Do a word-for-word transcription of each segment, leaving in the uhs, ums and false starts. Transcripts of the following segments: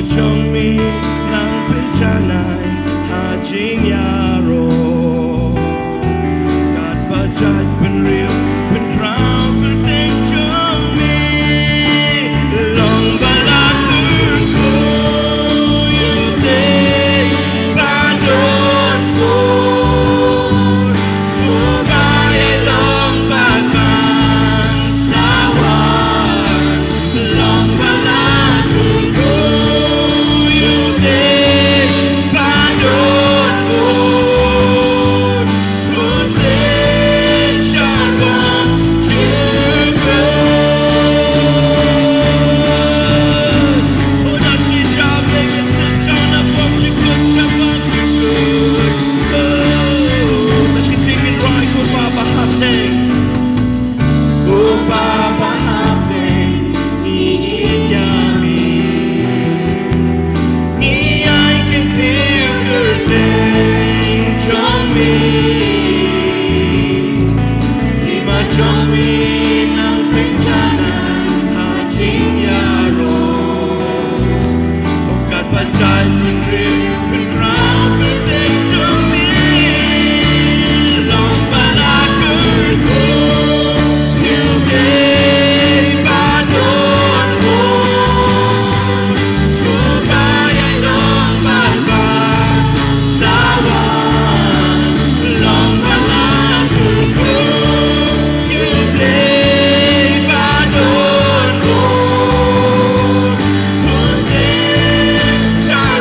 jong me nang pynjanai ha jingïaroh. Katba jait pynriew pynkhraw kyrteng jong me, long ba la kyrkhu ïa u Blei ba don bor, uba ïaid long bad man sawan. Ko Baba ha bneng, ngi ngeit ïa me. Ngi ai kyntiew kyrteng jong me. Hima jong me nang pynjanai ha jingïaroh. Katba jait pynriew pynkhraw kyrteng jong me, long ba la kyrkhu ïa u Blei ba don bor, uba ïaid long bad man sawan. Long ba la kyrkhu ïa u Blei ba don bor, u sngewsih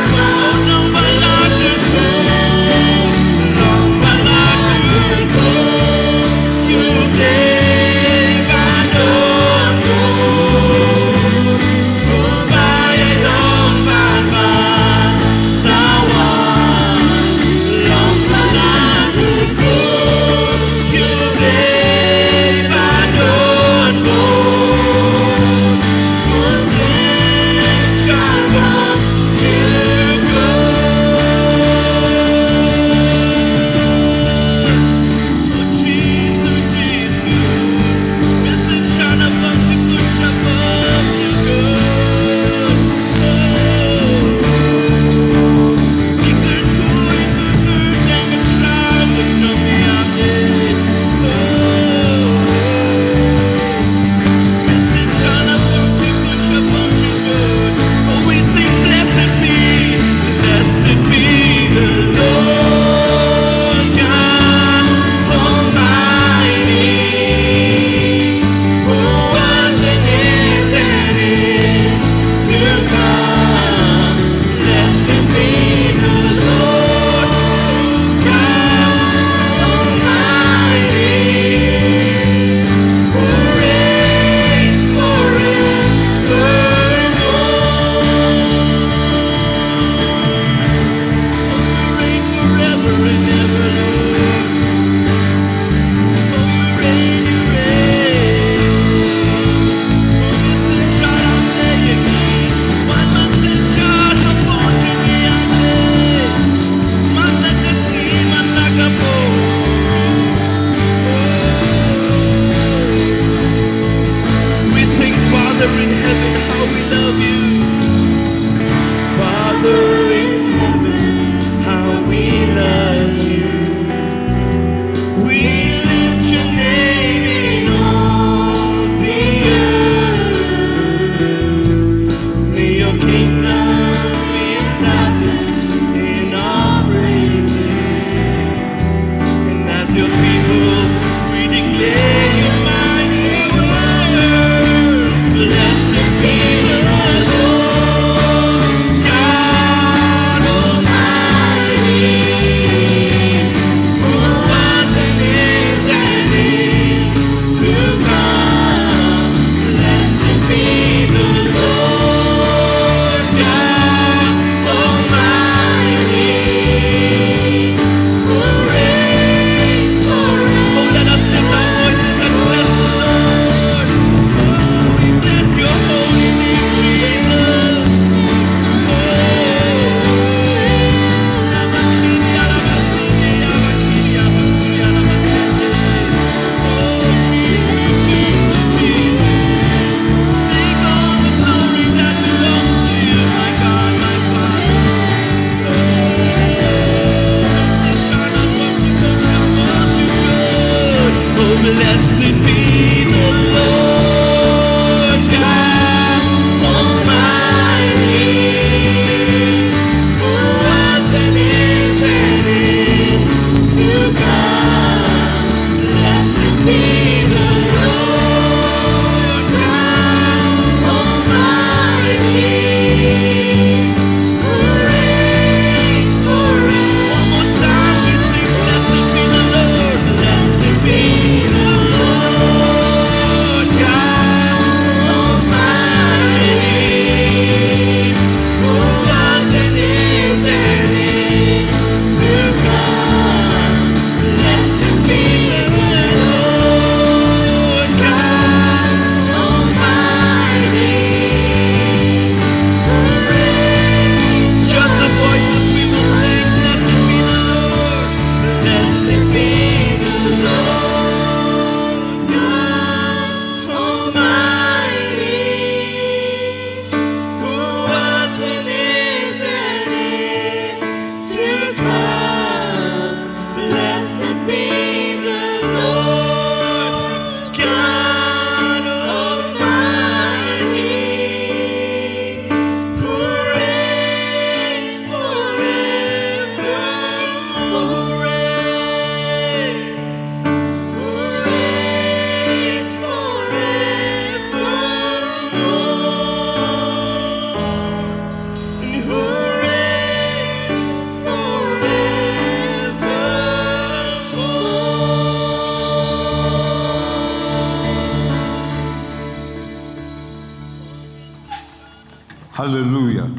Hallelujah.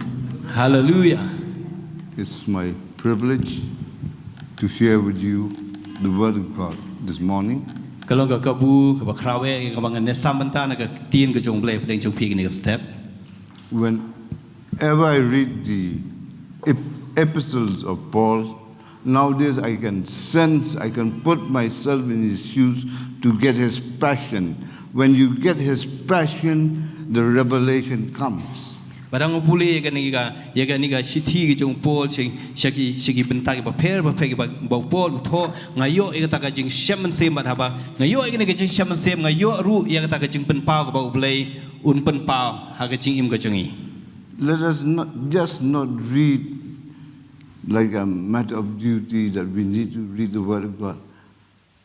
Hallelujah. It's my privilege to share with you the Word of God this morning. Ka long ka kabu kaba khraw eh kaba ngan ïa sam bynta na ka ktien ka jong U Blei hapdeng jong phi kane ka step. Whenever I read the ep- epistles of Paul, nowadays I can sense, I can put myself in his shoes to get his passion. When you get his passion, the revelation comes. Bad haba nga pule ïa kane ka ïa kane ka shithi ka jong u Paul sha sha ki sha ki bynta kiba pher ba pher kiba ba u Paul u thoh, nga ïoh ïa kata ka jingshem mynsiem, bad haba nga ïoh ïa kane ka jingshem mynsiem, nga ïoh ruh ïa kata ka jingpynpaw kaba U Blei un pynpaw ha ka jingim ka jong ngi. Let us not just not read like a matter of duty that we need to read the Word of God.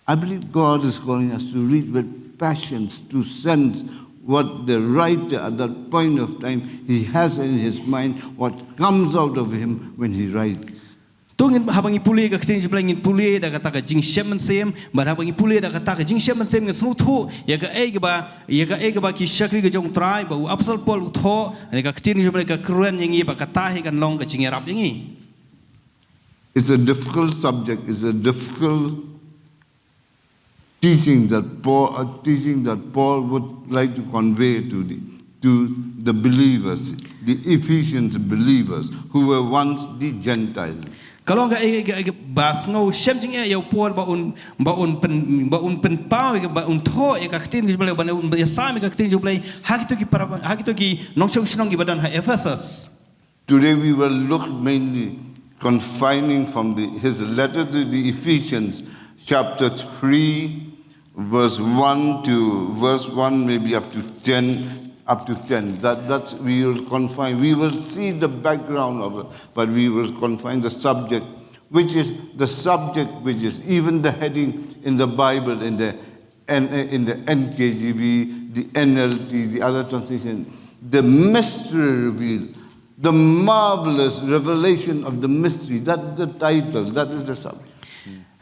I believe God is calling us to read with passions, to sense what the writer at that point of time he has in his mind, what comes out of him when he writes. To ngin haba ngi pule ka ktien jong U Blei ngin pule da kata ka jingshem mynsiem, bad haba ngi pule da kata ka jingshem mynsiem ngin sngewthuh ïa kaei kaba ïa kaei kaba ki shakri ka jong U Trai ba u Apostol Paul u thoh, ne ka ktien jong U Blei ka kren ïa ngi ba kata hi kan long ka jingïarap ïa ngi. It's a difficult subject, it's a difficult teaching that Paul, a teaching that Paul would like to convey to the to the believers, the Ephesians believers who were once the Gentiles. Ka long ka eh, ka- ka- ba sngew shem jingeh ïa u Paul ba un ba un pyn ba un pynpaw ïa ba un thoh ïa ka ktien jong U Blei, ba un ïa sam ïa ka ktien jong U Blei ha kito ki para ha kito ki nongshong shnong kiba don ha Ephesus. Today we will look mainly confining from the, his letter to the Ephesians, chapter three, verse one to verse one, maybe up to ten, up to ten. That, that's, we will confine, we will see the background of it, but we will confine the subject, which is the subject, which is even the heading in the Bible, in the and in the N K J V, the N L T, the other translation, the mystery revealed, the marvelous revelation of the mystery. That is the title, that is the subject.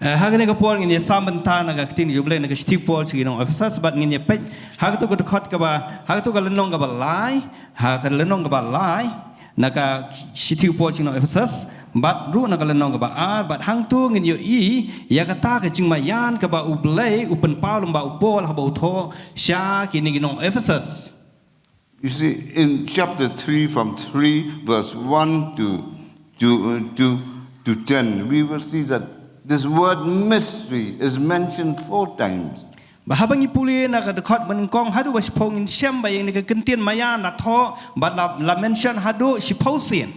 Eh, ha kane ka por ngin ïa sam bynta na ka ktien jong U Blei na ka shithi u Paul sha ki nong Ephesus, bad ngin ïa peit ha kato ka dkhot kaba ha kato ka lynnong kaba lai, ha ka lynnong kaba lai na ka shithi u Paul sha ki nong Ephesus, bad ruh na ka lynnong kaba ar, bad hangto ngin ïohi ïa kata ka jingmaïan kaba U Blei u pynpaw lyngba u Paul haba u thoh sha kine ki nong Ephesus. You see, in chapter three, from three, verse one to, to, uh, to, to ten, we will see that this word mystery is mentioned four times. Ba haba ngi pule na ka dkhot ba nyngkong haduh ba shiphew ngin shem ba ïa kane ka kyntien maïan la thoh bad la, la mention haduh shiphew sien.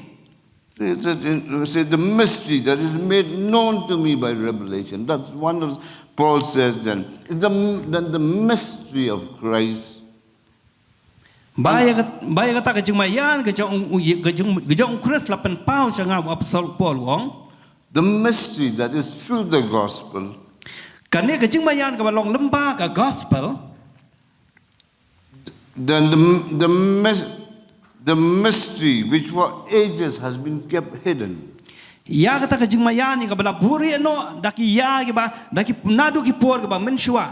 He said, in- he said, the mystery that is made known to me by revelation. That's one of, Paul says then, is the, then the mystery of Christ. Ba ïa kat- ba ïa kata ka jingmaïan ka jong u- ka jong ka jong u Khrist la pynpaw sha nga, u Apostol Paul u ong. The mystery that is through the gospel. Kane ka jingmaïan kaba long lyngba ka gospel. Then the, the, mys- the mystery which for ages has been kept hidden. Ïa kata ka jingmaïan ïa kaba la buhrieh noh da ki ïa kiba da ki naduh ki por kiba mynshuwa.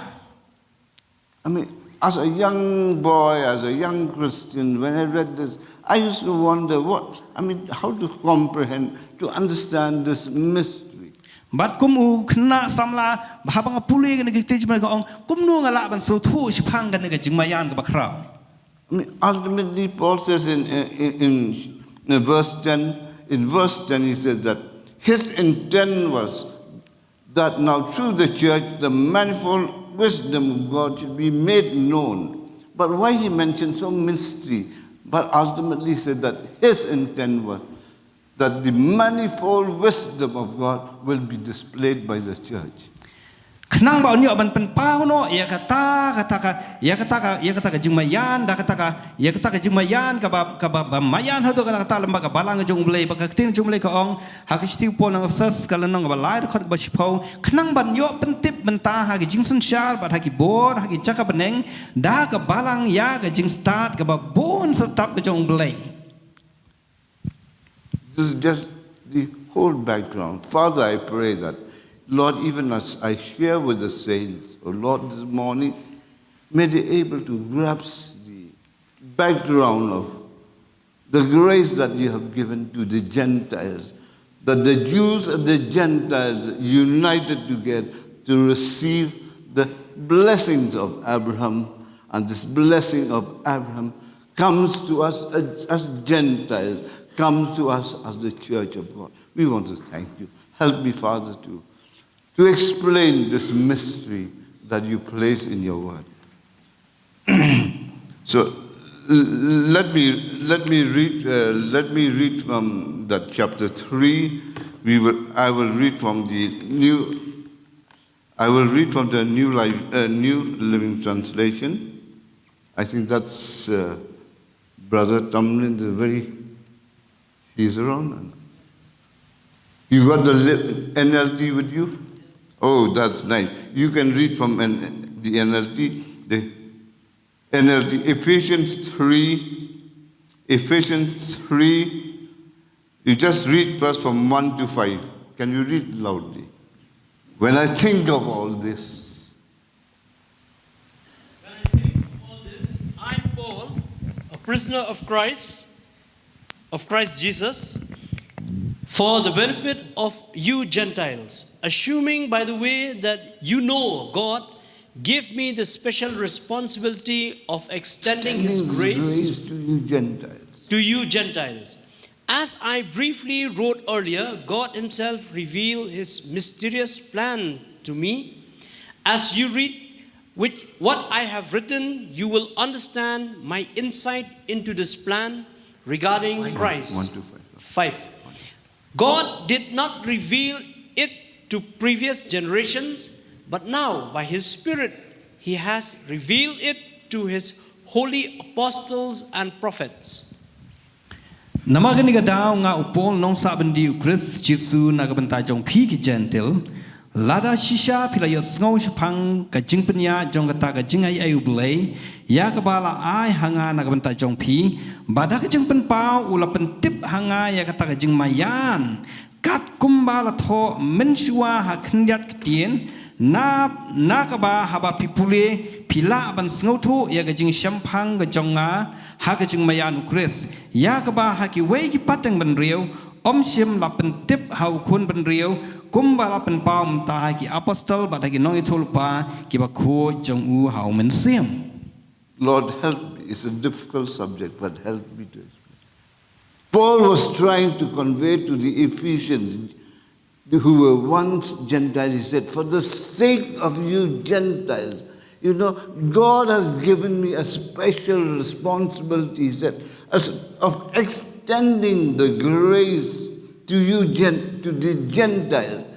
I mean, as a young boy, as a young Christian, when I read this, I used to wonder what, I mean, how to comprehend, to understand this mystery. Bad kum u khynnah samla ba haba nga pule kane ka ktien jong U Blei nga ong kumno nga lah ban sngewthuh shaphang kane ka jingmaïan kaba khraw. I mean, ultimately, Paul says in, in, in, in verse ten, in verse ten, he says that his intent was that now through the church the manifold wisdom of God should be made known. But why he mentioned so mystery? But ultimately, he said that his intent was that the manifold wisdom of God will be displayed by the church. Khnang ba un ïoh ban pynpaw noh ïa kata kata ka ïa kata ka ïa kata ka jingmaïan da kata ka ïa kata ka jingmaïan kaba kaba ba maïan haduh kata kata lyngba ka balang jong U Blei, ba ka ktien jong U Blei ka ong ha ka shithi u Paul na Ephesus ka lynnong kaba lai dkhot kaba shiphew, khnang ban ïoh pyntip bynta ha ki jingsynshar bad ha ki bor ha ki jaka bneng da ka balang ïa ka jingstad kaba bun stad ka jong U Blei. This is just the whole background. Father, I pray that, Lord, even as I share with the saints, oh Lord, this morning, may they able to grasp the background of the grace that you have given to the Gentiles, that the Jews and the Gentiles united together to receive the blessings of Abraham. And this blessing of Abraham comes to us as, as Gentiles, comes to us as the church of God. We want to thank you. Help me, Father, to, to explain this mystery that you place in your word. So l- let me let me read uh, let me read from that chapter three. We will I will read from the new I will read from the new life uh, new living translation. I think that's uh, Brother Tomlin, the very he's around. You got the li- N L T with you? Oh, that's nice. You can read from N- the N L T. The N L T, Ephesians three, Ephesians three, you just read first from one to five. Can you read loudly? When I think of all this, When I think of all this, I, Paul, a prisoner of Christ, of Christ Jesus, for the benefit of you Gentiles, assuming, by the way, that you know God, gave me the special responsibility of extending His extending grace grace to you Gentiles. To you Gentiles. As I briefly wrote earlier, God Himself revealed His mysterious plan to me. As you read which, what I have written, you will understand my insight into this plan regarding Christ. One to five. Five. God did not reveal it to previous generations, but now, by His Spirit, He has revealed it to His holy apostles and prophets. Namar kane ka daw nga u Paul nongsah byndi u Khrist Jisu na ka bynta jong phi ki Jentil, lada shisha phi la ïohsngew shaphang ka jingpynïaid jong kata ka jingaiei u Blei ïa kaba la ai ha nga na ka bynta jong phi, bad da ka jingpynpaw u la pyntip ha nga ïa kata ka jingmaïan, kat kumba la thoh mynshuwa ha khyndiat ktien, na na kaba haba phi pule phi lah ban sngewthuh ïa ka jingshemphang ka jong nga ha ka jingmaïan u Khrist, ïa kaba ha kiwei ki pateng bynriew ym shym la pyntip ha u khun bynriew, kumba la pynpaw mynta ha ki apostol bad ha ki nongïathuhlypa kiba khuid jong u ha u mynsiem. Lord, help me. It's a difficult subject, but help me to explain. Paul was trying to convey to the Ephesians who were once Gentiles, he said, "For the sake of you Gentiles, you know, God has given me a special responsibility," he said, as, "of extending the grace to you, Gen, to the Gentiles."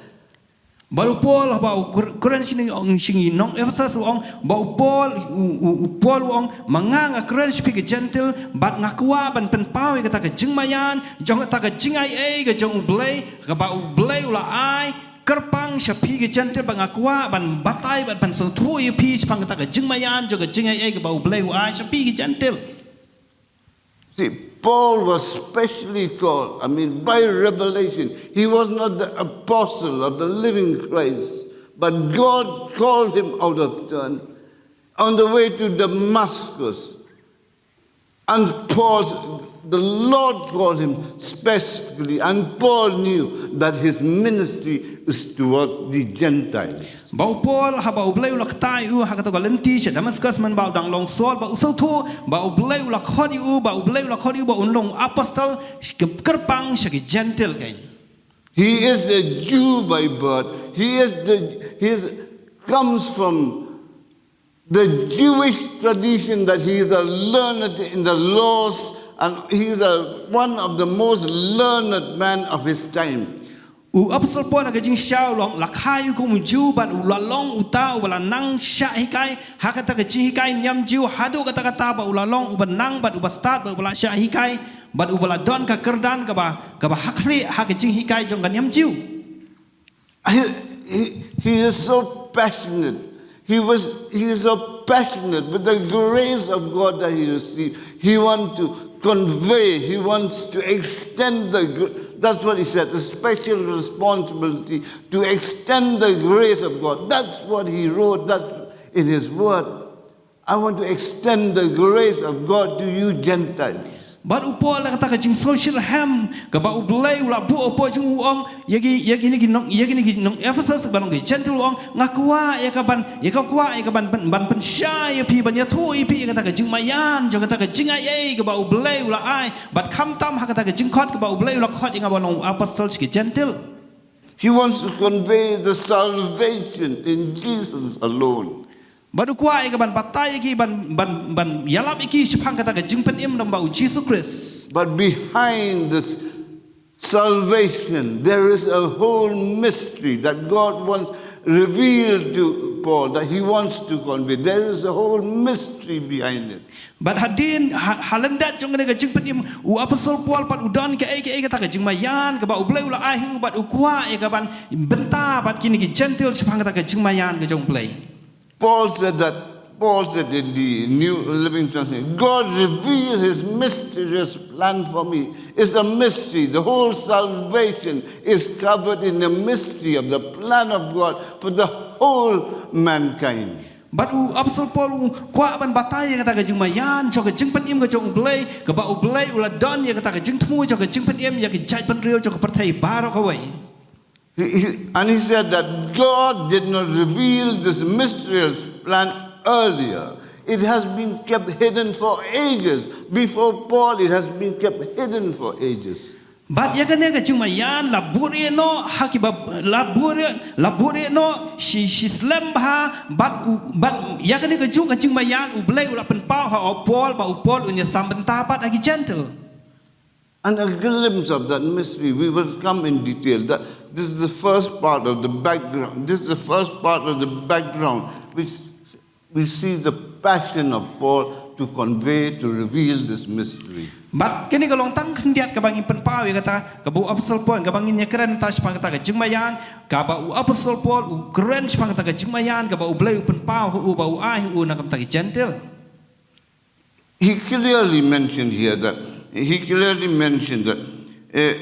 Bad u Paul haba u Kor- Korinth shini ong shini nong Ephesus u ong ba u Paul u, u, u Paul u ong ma nga nga kren sha phi ki Jentil bad nga kwah ban pynpaw ïa kata ka jingmaïan jong kata ka jingaiei ka jong u Blei kaba u Blei u la ai kyrpang sha phi ki Jentil bad nga kwah ban batai bad ban sngewthuh ïa phi shaphang kata ka jingmaïan jong ka jingaiei kaba u Blei u ai sha phi ki Jentil. See, Paul was specially called, I mean, by revelation. He was not the apostle of the living Christ, but God called him out of turn on the way to Damascus. And Paul, the Lord called him specifically, and Paul knew that his ministry is towards the Gentiles. Ba u Paul haba u Blei u la ktai u ha kata ka lynti sha Damascus man ba u dang long Saul ba u sngewthuh ba u Blei u la khot ïa u ba u Blei u la khot ïa u ba un long apostol kyrpang sha ki Jentil kein. He is a Jew by birth. He is the he is, comes from the Jewish tradition that he is a learned in the laws and he is a, one of the most learned man of his time. U apostol Paul ha ka jingshisha u long la kha ïa u kum u Jiw bad u la long uta uba la nang shah hikai ha kata ka jinghikai niam Jiw haduh katta katta ba u la long uba nang bad uba stad bad uba la shah hikai bad uba la don ka kyrdan kaba kaba hakhlieh ha ka jinghikai jong ka niam Jiw. He, he, he is so passionate. He was he is so passionate with the grace of God that he received. He wants to convey, he wants to extend the gr- that's what he said, a special responsibility to extend the grace of God. That's what he wrote that in his word. I want to extend the grace of God to you Gentiles. Bad u Paul da kata ka jingsngewsih hem, kaba U Blei u la buh hapoh jong u, u ong, ïa ki, ïa kine ki nong, ïa kine ki nong Ephesus, ba long ki Gentile, u ong, nga kwah ïa ka ban, ïa ka kwah ïa ka ban, ban, ban pynshai ïa phi, ban ïathuh ïa phi ïa kata ka jingmaïan jong kata ka jingaiei kaba U Blei u la ai, bad khamtam ha kata ka jingkhot kaba U Blei u la khot ïa nga ban long apostol sha ki Gentile. He wants to convey the salvation in Jesus alone. Bad u kwah ïa ka ban batai ïa ki, ban, ban, ban ïalap ïa ki shaphang kata ka jingpynim lyngba U Jisu Khrist. But behind this salvation, there is a whole mystery that God wants revealed to Paul, that he wants to convey. There is a whole mystery behind it. Bad hadien, ha, ha lyndet jong kane ka jingpynim, u apostol Paul pat u don kaei kaei kata ka jingmaïan kaba U Blei u la ai ha u, bad u kwah ïa ka ban bynta bad kine ki Gentile shaphang kata ka jingmaïan ka jong U Blei. Paul said that, Paul said in the New Living Translation, God revealed his mysterious plan for me. It's a mystery. The whole salvation is covered in the mystery of the plan of God for the whole mankind. Bad u apostol Paul u kwah ban batai ïa kata ka jingmaïan jong ka jingpynim ka jong U Blei, kaba U Blei u la don ïa kata ka jingthmu jong ka jingpynim ïa ka jaitbynriew jong ka pyrthei baroh kawei. He, he, and he said that God did not reveal this mysterious plan earlier. It has been kept hidden for ages. Before Paul, it has been kept hidden for ages. Bad ïa kane ka jingmaïan la buhrieh noh ha kiba, la buhrieh, la buhrieh noh shi, shi slem bha, bad, bad ïa kane ka juh ka jingmaïan U Blei u la pynpaw ha u Paul, bad u Paul un ïasam bynta pat ha ki Gentile. And a glimpse of that mystery, we will come in detail. That this is the first part of the background. This is the first part of the background, which we see the passion of Paul to convey, to reveal this mystery. Bad kane ka long tang khyndiat kaba ngin pynpaw ïa kata, kaba u apostol Paul, kaba ngin ïakren ta shaphang kata ka jingmaïan, kaba u apostol Paul u kren shaphang kata ka jingmaïan, kaba U Blei u pynpaw ha u, ba u ai ha u na ka bynta ki Gentile. He clearly mentioned here that, he clearly mentioned that, eh,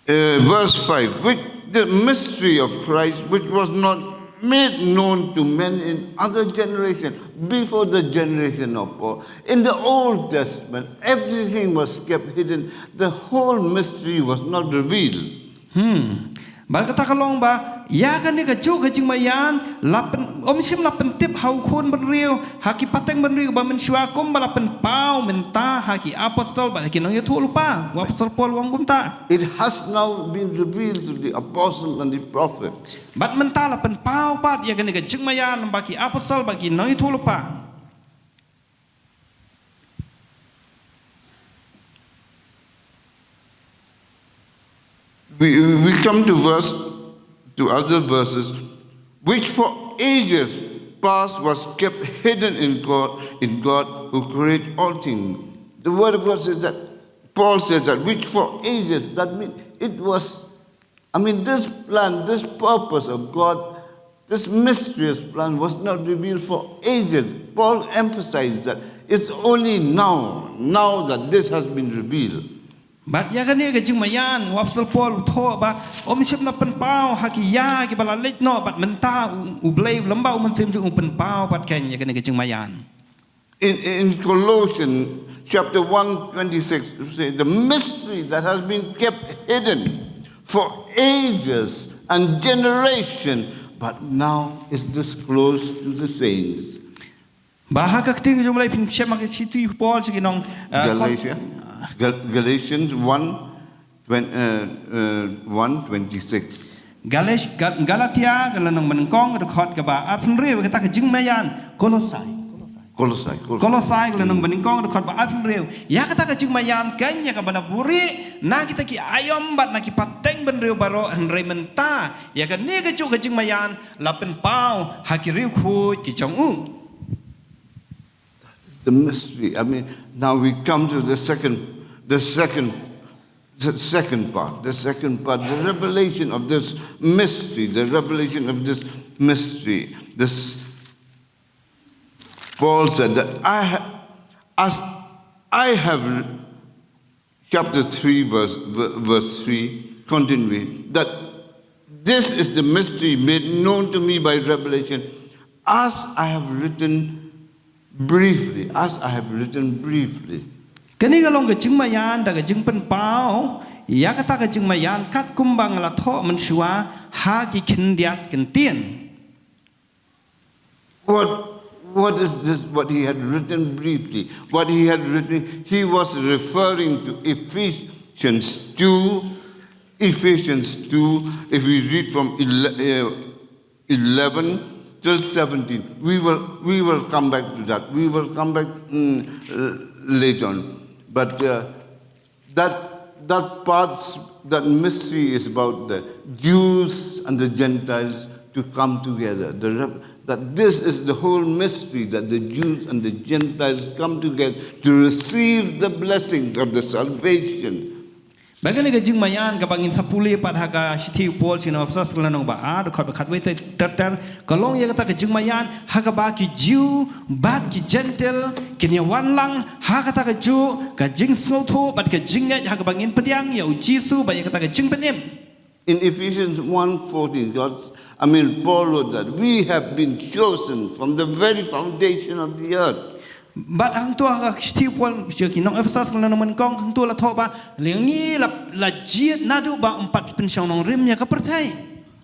eh, verse five, which the mystery of Christ, which was not made known to men in other generation, before the generation of Paul. In the Old Testament, everything was kept hidden. The whole mystery was not revealed. Hmm. Bad kata ka long ba ïa kane ka juh ka jingmaïan la pyn, ym shym la pyntip ha u khun bynriew, ha ki pateng bynriew ba mynshuwa, kumba la pynpaw mynta ha ki apostol bad ha ki nongïathuhlypa. U apostol Paul u ong kumta. It has now been revealed to the apostle and the prophet. Bad mynta la pynpaw pat ïa kane ka jingmaïan ba ki apostol bad ki nongïathuhlypa. We, we come to verse, to other verses, which for ages past was kept hidden in God, in God who created all things. The word of God says that, Paul says that, which for ages, that means it was I mean, this plan, this purpose of God, this mysterious plan was not revealed for ages. Paul emphasized that it's only now, now that this has been revealed. Bad ïa kane ka jingmaïan, u apostol Paul u thoh ba ym shym la pynpaw ha ki ïa kiba la leit noh, bad mynta u, u Blei lem bad u Mynsiem Jong u pynpaw bad kane ïa kane ka jingmaïan. In, in Colossians chapter one twenty-six, it says, the mystery that has been kept hidden for ages and generation, but now is disclosed to the saints. Ba ha ka ktien ka jong u Blei phin shem ha ka shithi u Paul sha ki nong, uh, Galatia, Gal- Galatians one twenty, uh, uh, one twenty-six. Galat, Gal, Galatia ka lynnong banyngkong ka dkhot kaba arphew hynriew, kata ka jingmaïan. Kolosai. Kolosai, Kolosai. Kolosai ka lynnong banyngkong ka dkhot ba arphew hynriew. Ïa kata ka jingmaïan kane ïa kaba la buhrieh na kita ki aïom bad na ki pateng bynriew baroh, hynrei mynta ïa kane ka juh ka jingmaïan la pynpaw ha ki riewkhuid ki jong u. The mystery. I mean, now we come to the second, the second, the second part, the second part, the revelation of this mystery, the revelation of this mystery. This Paul said that I, ha- as I have chapter three, verse, v- verse three, continuing, that this is the mystery made known to me by revelation, as I have written briefly, as I have written briefly. Kane ka long ka jingmaïan da ka jingpynpaw ïa kata ka jingmaïan katkum ba nga la thoh mynshuwa ha ki khyndiat kyntien. What, what is this? What he had written briefly. What he had written, he was referring to Ephesians two, Ephesians two, if we read from ele- uh, eleven till seventeen, we will, we will come back to that. We will come back mm, uh, later on. But uh, that, that part, that mystery is about the Jews and the Gentiles to come together. The, that this is the whole mystery, that the Jews and the Gentiles come together to receive the blessings of the salvation. Ba kane ka jingmaïan kaba ngin sa pule pat ha ka shithi u Paul sha ki nong Ephesus ka lynnong ba ar, dkhot ba khatwei ter ter, ka long ïa kata ka jingmaïan ha kaba ki Jiw bad ki Jentil kin ïa wan lang ha kata ka juh ka jingsngewthuh bad ka jingngeit ha kaba ngin pdiang ïa u Jisu bad ïa kata ka jingpynim. In Ephesians one fourteen, God, I mean, Paul wrote that we have been chosen from the very foundation of the earth. Bad hangto ha ka shithi u Paul sha ki nong Ephesus ka lynnong nyngkong, hangto la thoh ba la ngi la, la jied naduh ba ym pat pynshong nongrim ïa ka pyrthei.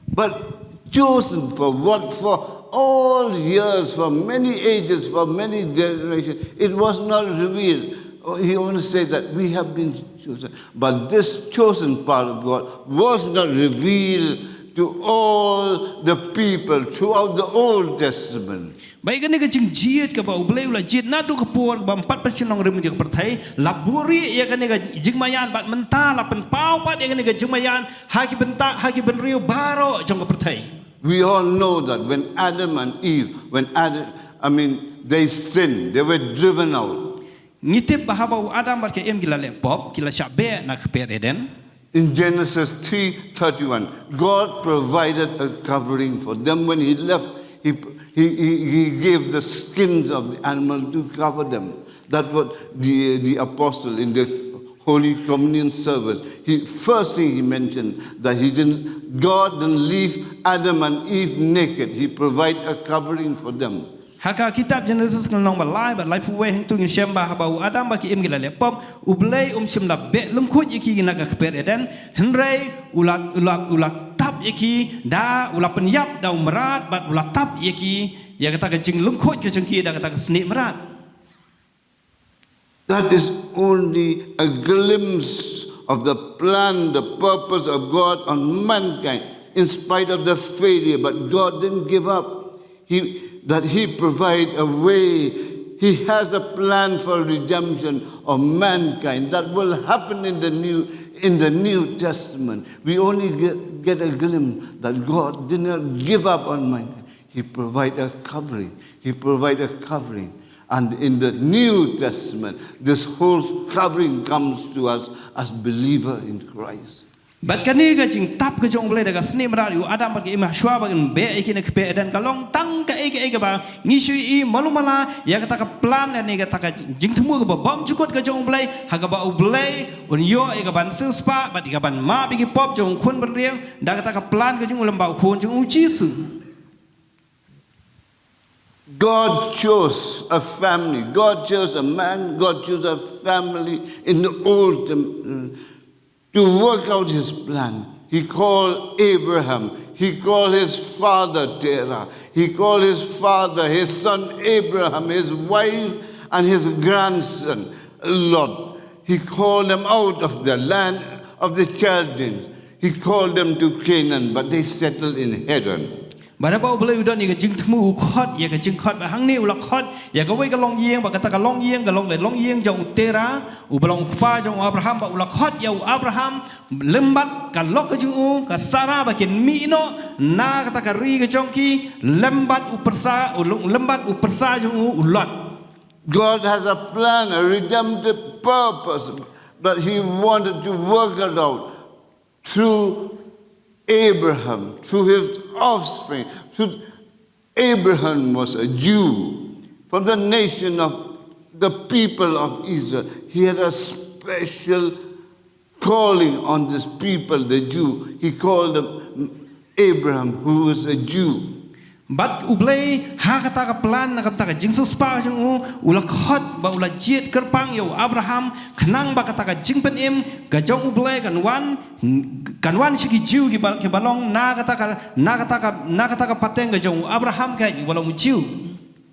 But chosen for what? For all years, for many ages, for many generations. It was not revealed. Oh, he only said that we have been chosen. But this chosen part of God was not revealed to all the people throughout the Old Testament. Ba ïa kane ka jingjied kaba U Blei u la jied naduh ka por ba ym pat pynshong nongrim ïa ka pyrthei, la buhrieh ïa kane ka jingmaïan bad mynta la pynpaw pat ïa kane ka jingmaïan ha ki bynta, ha ki bynriew baroh jong ka pyrthei. We all know that when Adam and Eve, when Adam, I mean, they sinned, they were driven out. Ngi tip ba haba u Adam bad ka Im ki la leh pop, ki la shah beh na ka kper Eden. In Genesis three thirty-one, God provided a covering for them when He left. He, he, he, he gave the skins of the animal to cover them. That what the, the apostle in the Holy Communion service, he first thing he mentioned that he didn't, God didn't leave Adam and Eve naked. He provided a covering for them. Ha ka kitab Genesis ka lynnong ba lai bad laiphew wei hangto ngin shem ba haba u Adam bad ka Im ki la leh pop, U Blei um shym la beh lyngkhuid ïa ki na ka kper Eden, hynrei u la, u la, u la tap ïa ki da, u la pynïap da u mrad bad u la tap ïa ki, ïa kata ka jinglyngkhuid ka jong ki da kata ka snieh mrad. That is only a glimpse of the plan, the purpose of God on mankind, in spite of the failure. But God didn't give up. He, that He provide a way. He has a plan for redemption of mankind that will happen in the New, in the New Testament. We only get, get a glimpse that God did not give up on mankind. He provide a covering. He provide a covering. And in the New Testament, this whole covering comes to us as believer in Christ. Bad kane ka jingtap ka jong U Blei da ka snieh mrad ïa u Adam bad ka Im hashwa ba kin beh ïa ki na ka kper Eden ka long tang kaei kaei kaba ngi shu ïohi malu mala ïa kata ka plan ne kata ka jingthmu kaba bymjukut ka jong U Blei ha kaba U Blei un ïoh ïa ka ban siewspah bad ïa ka ban map ïa ki pop jong u khun bynriew da kata ka plan ka jong u lem bad u khun jong u Jisu. God chose a family. God chose a man. God chose a family in the Old Tem- to work out His plan. He called Abraham. He called his father Terah. He called his father, his son Abraham, his wife, and his grandson Lot. He called them out of the land of the Chaldeans. He called them to Canaan, but they settled in Haran. Bad haba U Blei u don ïa ka jingthmu u khot ïa ka jingkhot bad hangne u la khot ïa kawei ka longïing bad kata ka longïing ka long ka longïing jong u Terah uba long u kpa jong u Abraham bad u la khot ïa u Abraham lem bad ka lok ka jong u ka Sarah ba kin mih noh na kata ka ri ka jong ki lem bad u pyrsa u long lem bad u pyrsa jong u u Lot. God has a plan, a redemptive purpose, but He wanted to work it out through Abraham, through his offspring. Through Abraham was a Jew from the nation of the people of Israel. He had a special calling on this people, the Jew. He called them Abraham, who was a Jew. Bad U Blei ha kata ka plan na kata ka jingsiewspah jong u, u la khot bad u la jied kyrpang ïa u Abraham, khnang ba kata ka jingpynim ka jong U Blei kan wan, kan wan sha ki Jiw kiba, kiba long na kata ka, na kata ka, na kata ka pateng ka jong u Abraham ka, kiba long u Jiw.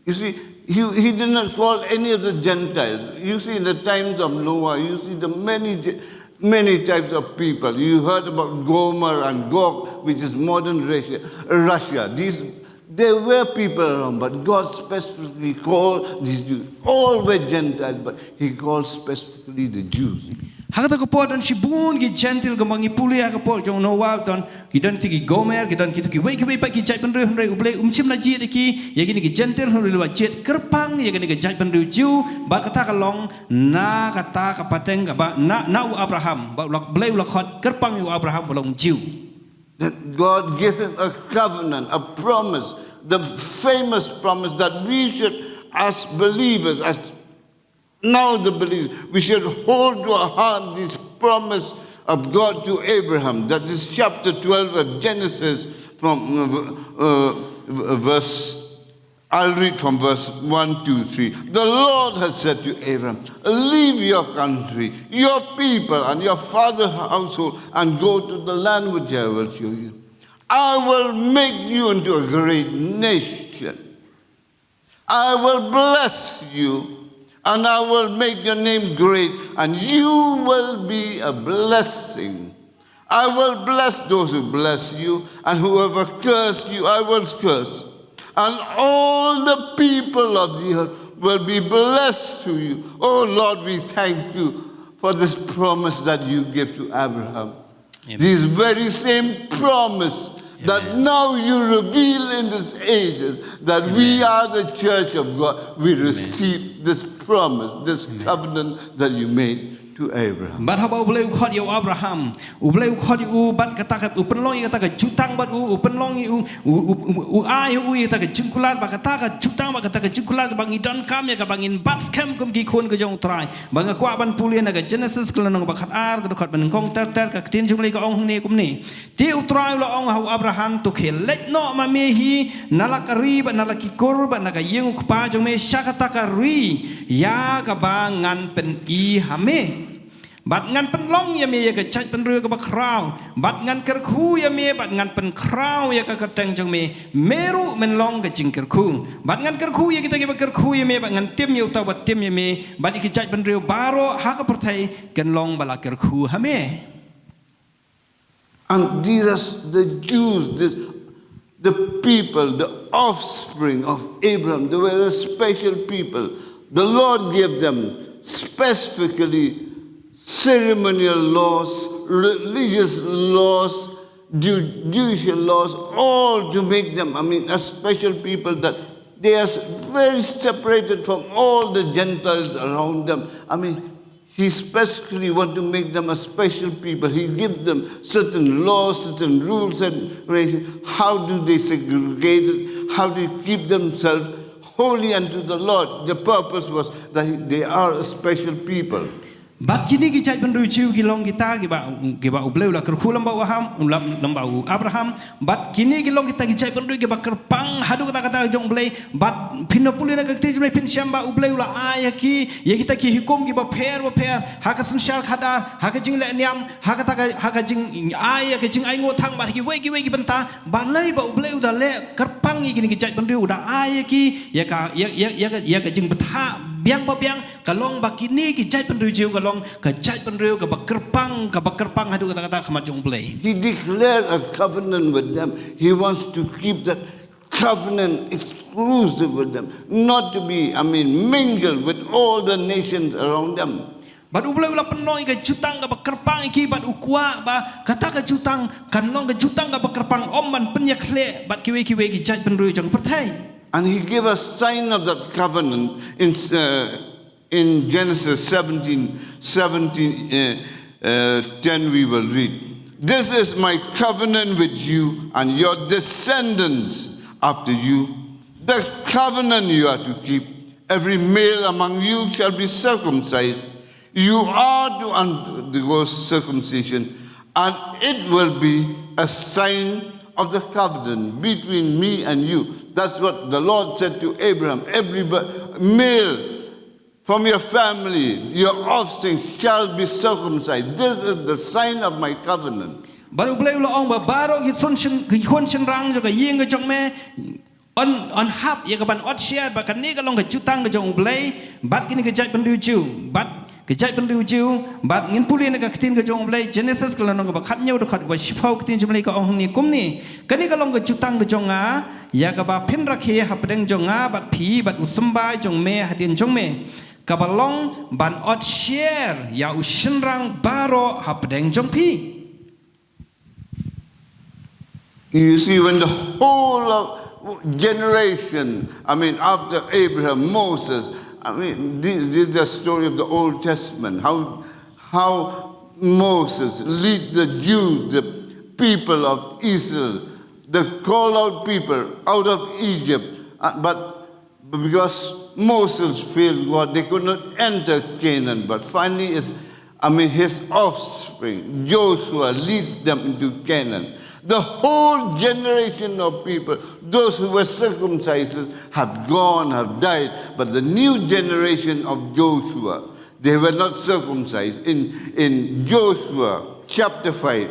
You see, he, he did not call any of the Gentiles. You see, in the times of Noah, you see the many, ge- many types of people. You heard about Gomer and Gog, which is modern Russia. Russia. These, there were people around, but God specifically called these Jews. All were Gentiles, but He called specifically the Jews. Ha kata ka por don shibun ki Gentile, kumba ngi pule ha ka por jong Noah, don ki, don kito ki Gomer, ki don kito kiwei kiwei pat ki jaitbynriew, hynrei U Blei um shym la jied ïa ki, ïa kine ki Gentile, hynrei u la jied kyrpang ïa kine ki jaitbynriew Jiw. Bad kata ka long na kata ka pateng kaba na, na u Abraham, bad u la, U Blei u la khot kyrpang ïa u Abraham ba long Jiw. That God gave him a covenant, a promise, the famous promise that we should, as believers, as now the believers, we should hold to our heart this promise of God to Abraham. That is chapter twelve of Genesis, from uh, uh, verse, I'll read from verse one, two, three. The Lord has said to Abraham, "Leave your country, your people, and your father's household, and go to the land which I will show you. I will make you into a great nation. I will bless you, and I will make your name great, and you will be a blessing. I will bless those who bless you, and whoever curse you, I will curse. And all the people of the earth will be blessed through you." Oh Lord, we thank you for this promise that you give to Abraham. Amen. This very same promise that Amen. Now you reveal in these ages, that we Amen. Are the church of God. We Amen. Receive this promise, this Amen. Covenant that you made to Abraham. Bad haba U Blei u khot ïa u Abraham, U Blei u khot ïa u bad kata ka, u pynlong ïa kata ka jutang bad u, u pynlong ïa u, u, u, u, u ai ïa u ïa kata ka jingkular, bad kata ka jutang, bad kata ka jingkular kaba ngi donkam ïa kaba ngin bat skhem kum ki khun ka jong U Trai. Ba nga kwah ban pule na ka Genesis ka lynnong ba khatar, ka dkhot ba nyngkong ter ter, ka ktien jong U Blei ka ong hangne kumne. Te U Trai u la ong ha u Abraham, "To khie leit noh ma me hi na la ka ri bad na la ki kur bad na ka ïing u kpa jong me sha kata ka ri ïa kaba ngan pyni ha me. Bad ngan pynlong ïa me ïa ka jaitbynriew kaba khraw, bad ngan kyrkhu ïa me, bad ngan pynkhraw ïa ka kyrteng jong me, me ruh men long ka jingkyrkhu. Bad ngan kyrkhu ïa kita kiba kyrkhu ïa me, bad ngan tim ïa uta uba tim ïa me, bad ïa ki jaitbynriew baroh ha ka pyrthei kin long ba la kyrkhu ha me." And these are the Jews, this, the people, the offspring of Abraham. They were a special people. The Lord gave them specifically ceremonial laws, religious laws, ju- judicial laws, all to make them, I mean, a special people, that they are s- very separated from all the Gentiles around them. I mean, He specifically want to make them a special people. He gives them certain laws, certain rules and regulations. How do they segregate it? How do they keep themselves holy unto the Lord? The purpose was that they are a special people. Bad kine ki jaitbynriew Jiw ki long kita kiba, kiba U Blei u la kyrkhu lem bad u Abraham, lem, lem bad u Abraham. Bad kine ki long kita ki jaitbynriew kiba kyrpang haduh katta katta jong U Blei. Bad phin ïa pule na ka ktien jong U Blei, phin shem ba U Blei u la ai ïa ki, ïa kita ki hukum kiba pher bapher, ha ka synshar khadar, ha ka jingleh niam, ha kata ka, ha ka jingai, ïa ka jingainguh thang, bad ha kiwei kiwei ki bynta. Balei? Ba U Blei u da leh kyrpang ïa kine ki jaitbynriew, u da ai ïa ki ïa ka, ïa, ïa, ïa ka, ïa ka jingbthah biang ba biang. Ka long ba kine ki jaitbynriew Jiw ka long ka jaitbynriew kaba kyrpang, kaba kyrpang haduh katta katta ha khmat jong U Blei. He declared a covenant with them. He wants to keep that covenant exclusive with them, not to be, I mean, mingled with all the nations around them. Bad U Blei u la pynlong ïa ka jutang kaba kyrpang ïa ki, bad u kwah ba kata ka jutang kan long ka jutang kaba kyrpang, ym ban pynïakhleh bad kiwei kiwei ki jaitbynriew jong ka pyrthei. And he gave a sign of that covenant in, uh, in Genesis seventeen, seventeen, uh, uh, ten, we will read, "This is my covenant with you and your descendants after you, the covenant you are to keep. Every male among you shall be circumcised. You are to undergo circumcision, and it will be a sign of the covenant between me and you. That's what the Lord said to Abraham. Every male from your family, your offspring shall be circumcised. This is the sign of my covenant. Bad U Blei u la ong ba baroh ki khun shynrang jong ka ïing ka jong me yn hap ïa ka ban ot sher, bad kane ka long ka jutang ka jong U Blei bad kine ki jaitbynriew Jiw. Bad ki jaitbynriew Jiw, bad ngin pule na ka ktien ka jong U Blei, Genesis ka lynnong kaba khathynñiew, dkhot kaba shiphew, ka ktien jong U Blei ka ong hangne kumne: Kane ka long ka jutang ka jong nga, ïa kaba phin rakhe hapdeng jong nga bad phi bad u symbai jong me hadien jong me, kaba long ban ot sher ïa u shynrang baroh hapdeng jong phi. You see, when the whole of generation, I mean, after Abraham, Moses, I mean, this, this is the story of the Old Testament, how, how Moses lead the Jews, the people of Israel, the called out people out of Egypt. Uh, but But because Moses failed God, they could not enter Canaan. But finally, is I mean, his offspring, Joshua, leads them into Canaan. The whole generation of people, those who were circumcised, have gone, have died. But the new generation of Joshua, they were not circumcised. In, in Joshua chapter five,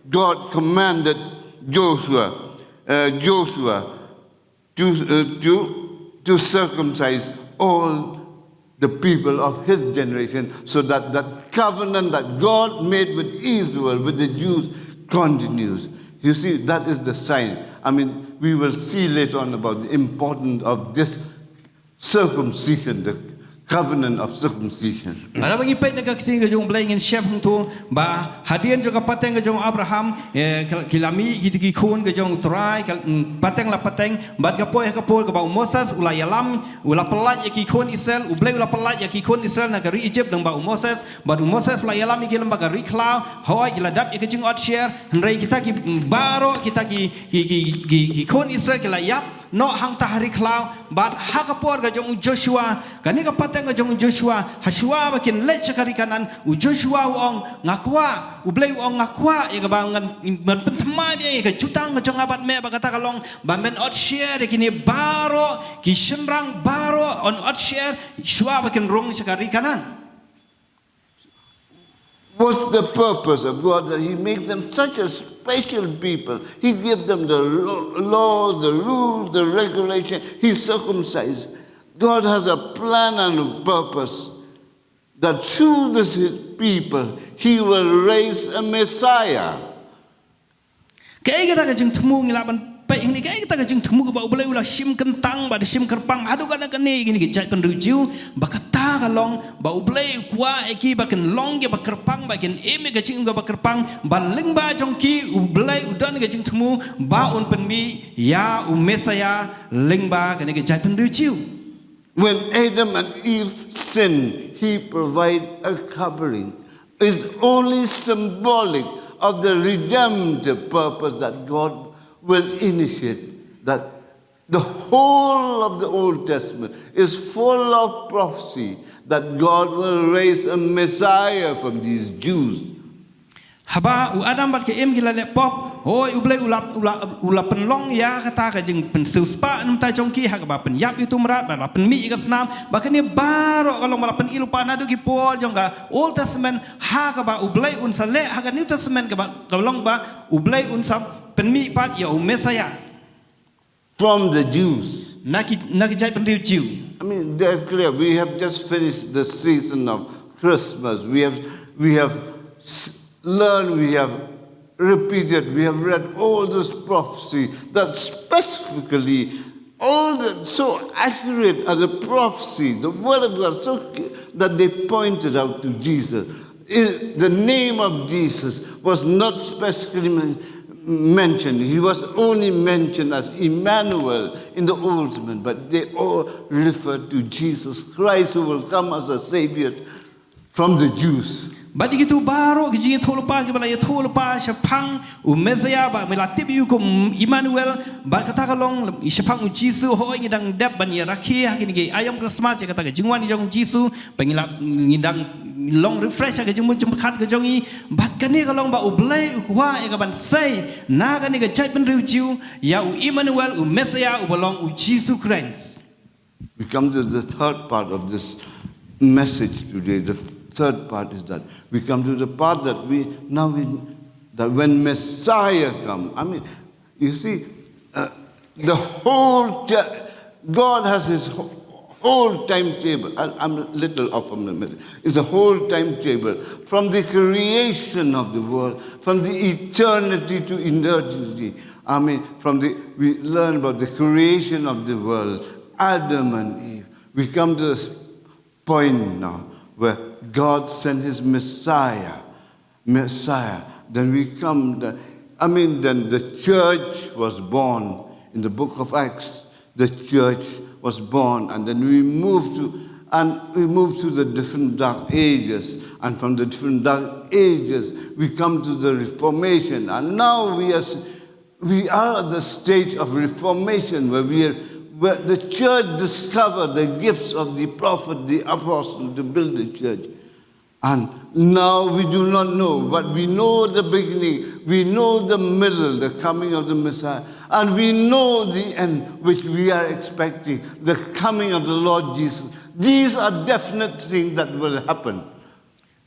God commanded Joshua, uh, Joshua to, uh, to, to circumcise all the people of his generation, so that that covenant that God made with Israel, with the Jews, continues. You see, that is the sign. I mean, we will see later on about the importance of this circumcision, the covenant of circumcision. Lada ba ngi peit na ka ktien ka jong U Blei, ngin shem hangto ba hadien jong ka pateng ka jong u Abraham, eh, ki la mih kita ki khun ka jong U Trai, ka, mm, pateng la pateng, bad ka poi ha ka por kaba u Moses u la ïalam, u la pyllait ïa ki khun Israel, U Blei u la pyllait ïa ki khun Israel na ka ri Egypt lyngba u Moses, bad u Moses u la ïalam ïa ki lyngba ka ri khlaw. Hooid, ki la dap ïa ka jingot sher, hynrei kita ki, mm, baroh kita ki, ki, ki, ki, ki khun Israel ki la ïap noh hangta ha ri khlaw. Bad ha ka por ka jong u Joshua, kane ka pateng ka jong u Joshua, ha shuwa ba kin leit sha ka ri Kanaan, u Joshua u ong, nga kwah, U Blei u ong, nga kwah ïa kaba ngan, ngan pynthymmai biang ïa ka jutang ka jong nga bad me, ba kata ka long ba men ot sher ïa kine baroh, ki shynrang baroh yn ot sher shuwa ba kin rung sha ka ri Kanaan. What's the purpose of God, that He makes them such a special people? He gives them the lo-, laws, the rules, the regulation. He circumcised. God has a plan and a purpose that through this people, He will raise a Messiah. Kaei kata ka jingthmu ngi lah ban peit hangne, kaei kata ka jingthmu kaba U Blei u la shim kyntang bad shim kyrpang haduh katta kane kine ki jaitbynriew Jiw, ba kata ka long ba U Blei u kwah ïa ki ba kin long kiba kyrpang, ba kin im ïa ka jingim kaba kyrpang, ba lyngba jong ki U Blei u don ka jingthmu ba un pynmih ïa u Messiah lyngba kane ki jaitbynriew Jiw. When Adam and Eve sinned, He provided a covering. It's only symbolic of the redemptive purpose that God will initiate, that the whole of the Old Testament is full of prophecy that God will raise a Messiah from these Jews. Haba u Adam bad ka Im ki la leh pop, hooid, U Blei u la, u la, u la pynlong ïa kata ka jingpynsiewspah na ka bynta jong ki ha kaba pynïap ïa uto u mrad bad la pynmih ïa ka snam. Ba kane baroh ka long ba la pynïoh lypa naduh ki por jong ka Old Testament, ha kaba U Blei un sa leh ha ka New Testament, kaba, kaba long ba U Blei un sa pynmih pat ïa u Messiah from the Jews. Na ki, na ki jaitbynriew Jiw. I mean, they're clear. We have just finished the season of Christmas. We have, we have s-, learned, we have repeated, we have read all this prophecy that specifically, all the, so accurate as a prophecy, the word of God, so c-, that they pointed out to Jesus. Is, the name of Jesus was not specifically men-, mentioned. He was only mentioned as Emmanuel in the Old Testament, but they all referred to Jesus Christ, who will come as a savior from the Jews. Bad ïa kito baroh ki jingïathuhlypa kiba la ïathuhlypa shaphang u Messiah, ba me la tip ïa u kum Emmanuel, bad kata ka long shaphang u Jisu. Hooid, ngi dang dep ban ïa rakhe ha kine ki aïom Christmas ïa kata ka jingwan jong u Jisu, ba ngi la, ngi dang long refresh ha ka jingmut jingpyrkhat ka jong ngi. Bad Kane ka long ba U Blei u kwah ïa ka ban sei na kane ka jaitbynriew Jiw ïa u Emmanuel, u Messiah, uba long u Jisu Khrist. We come to the third part of this message today. The third part is that we come to the part that we now we that when Messiah come, I mean, you see, uh, the whole te- God has His wh- whole timetable. I, I'm a little off from the message. It's a whole timetable from the creation of the world, from the eternity to eternity. I mean, from the we learn about the creation of the world, Adam and Eve. We come to this point now where God sent His Messiah, Messiah. Then we come, the, I mean, then the church was born in the book of Acts. The church was born, and then we move to, and we move to the different dark ages, and from the different dark ages we come to the Reformation, and now we are s- we are at the stage of reformation where we are, where the church discovered the gifts of the prophet, the apostle to build the church. And now we do not know, but we know the beginning, we know the middle, the coming of the Messiah, and we know the end, which we are expecting, the coming of the Lord Jesus. These are definite things that will happen.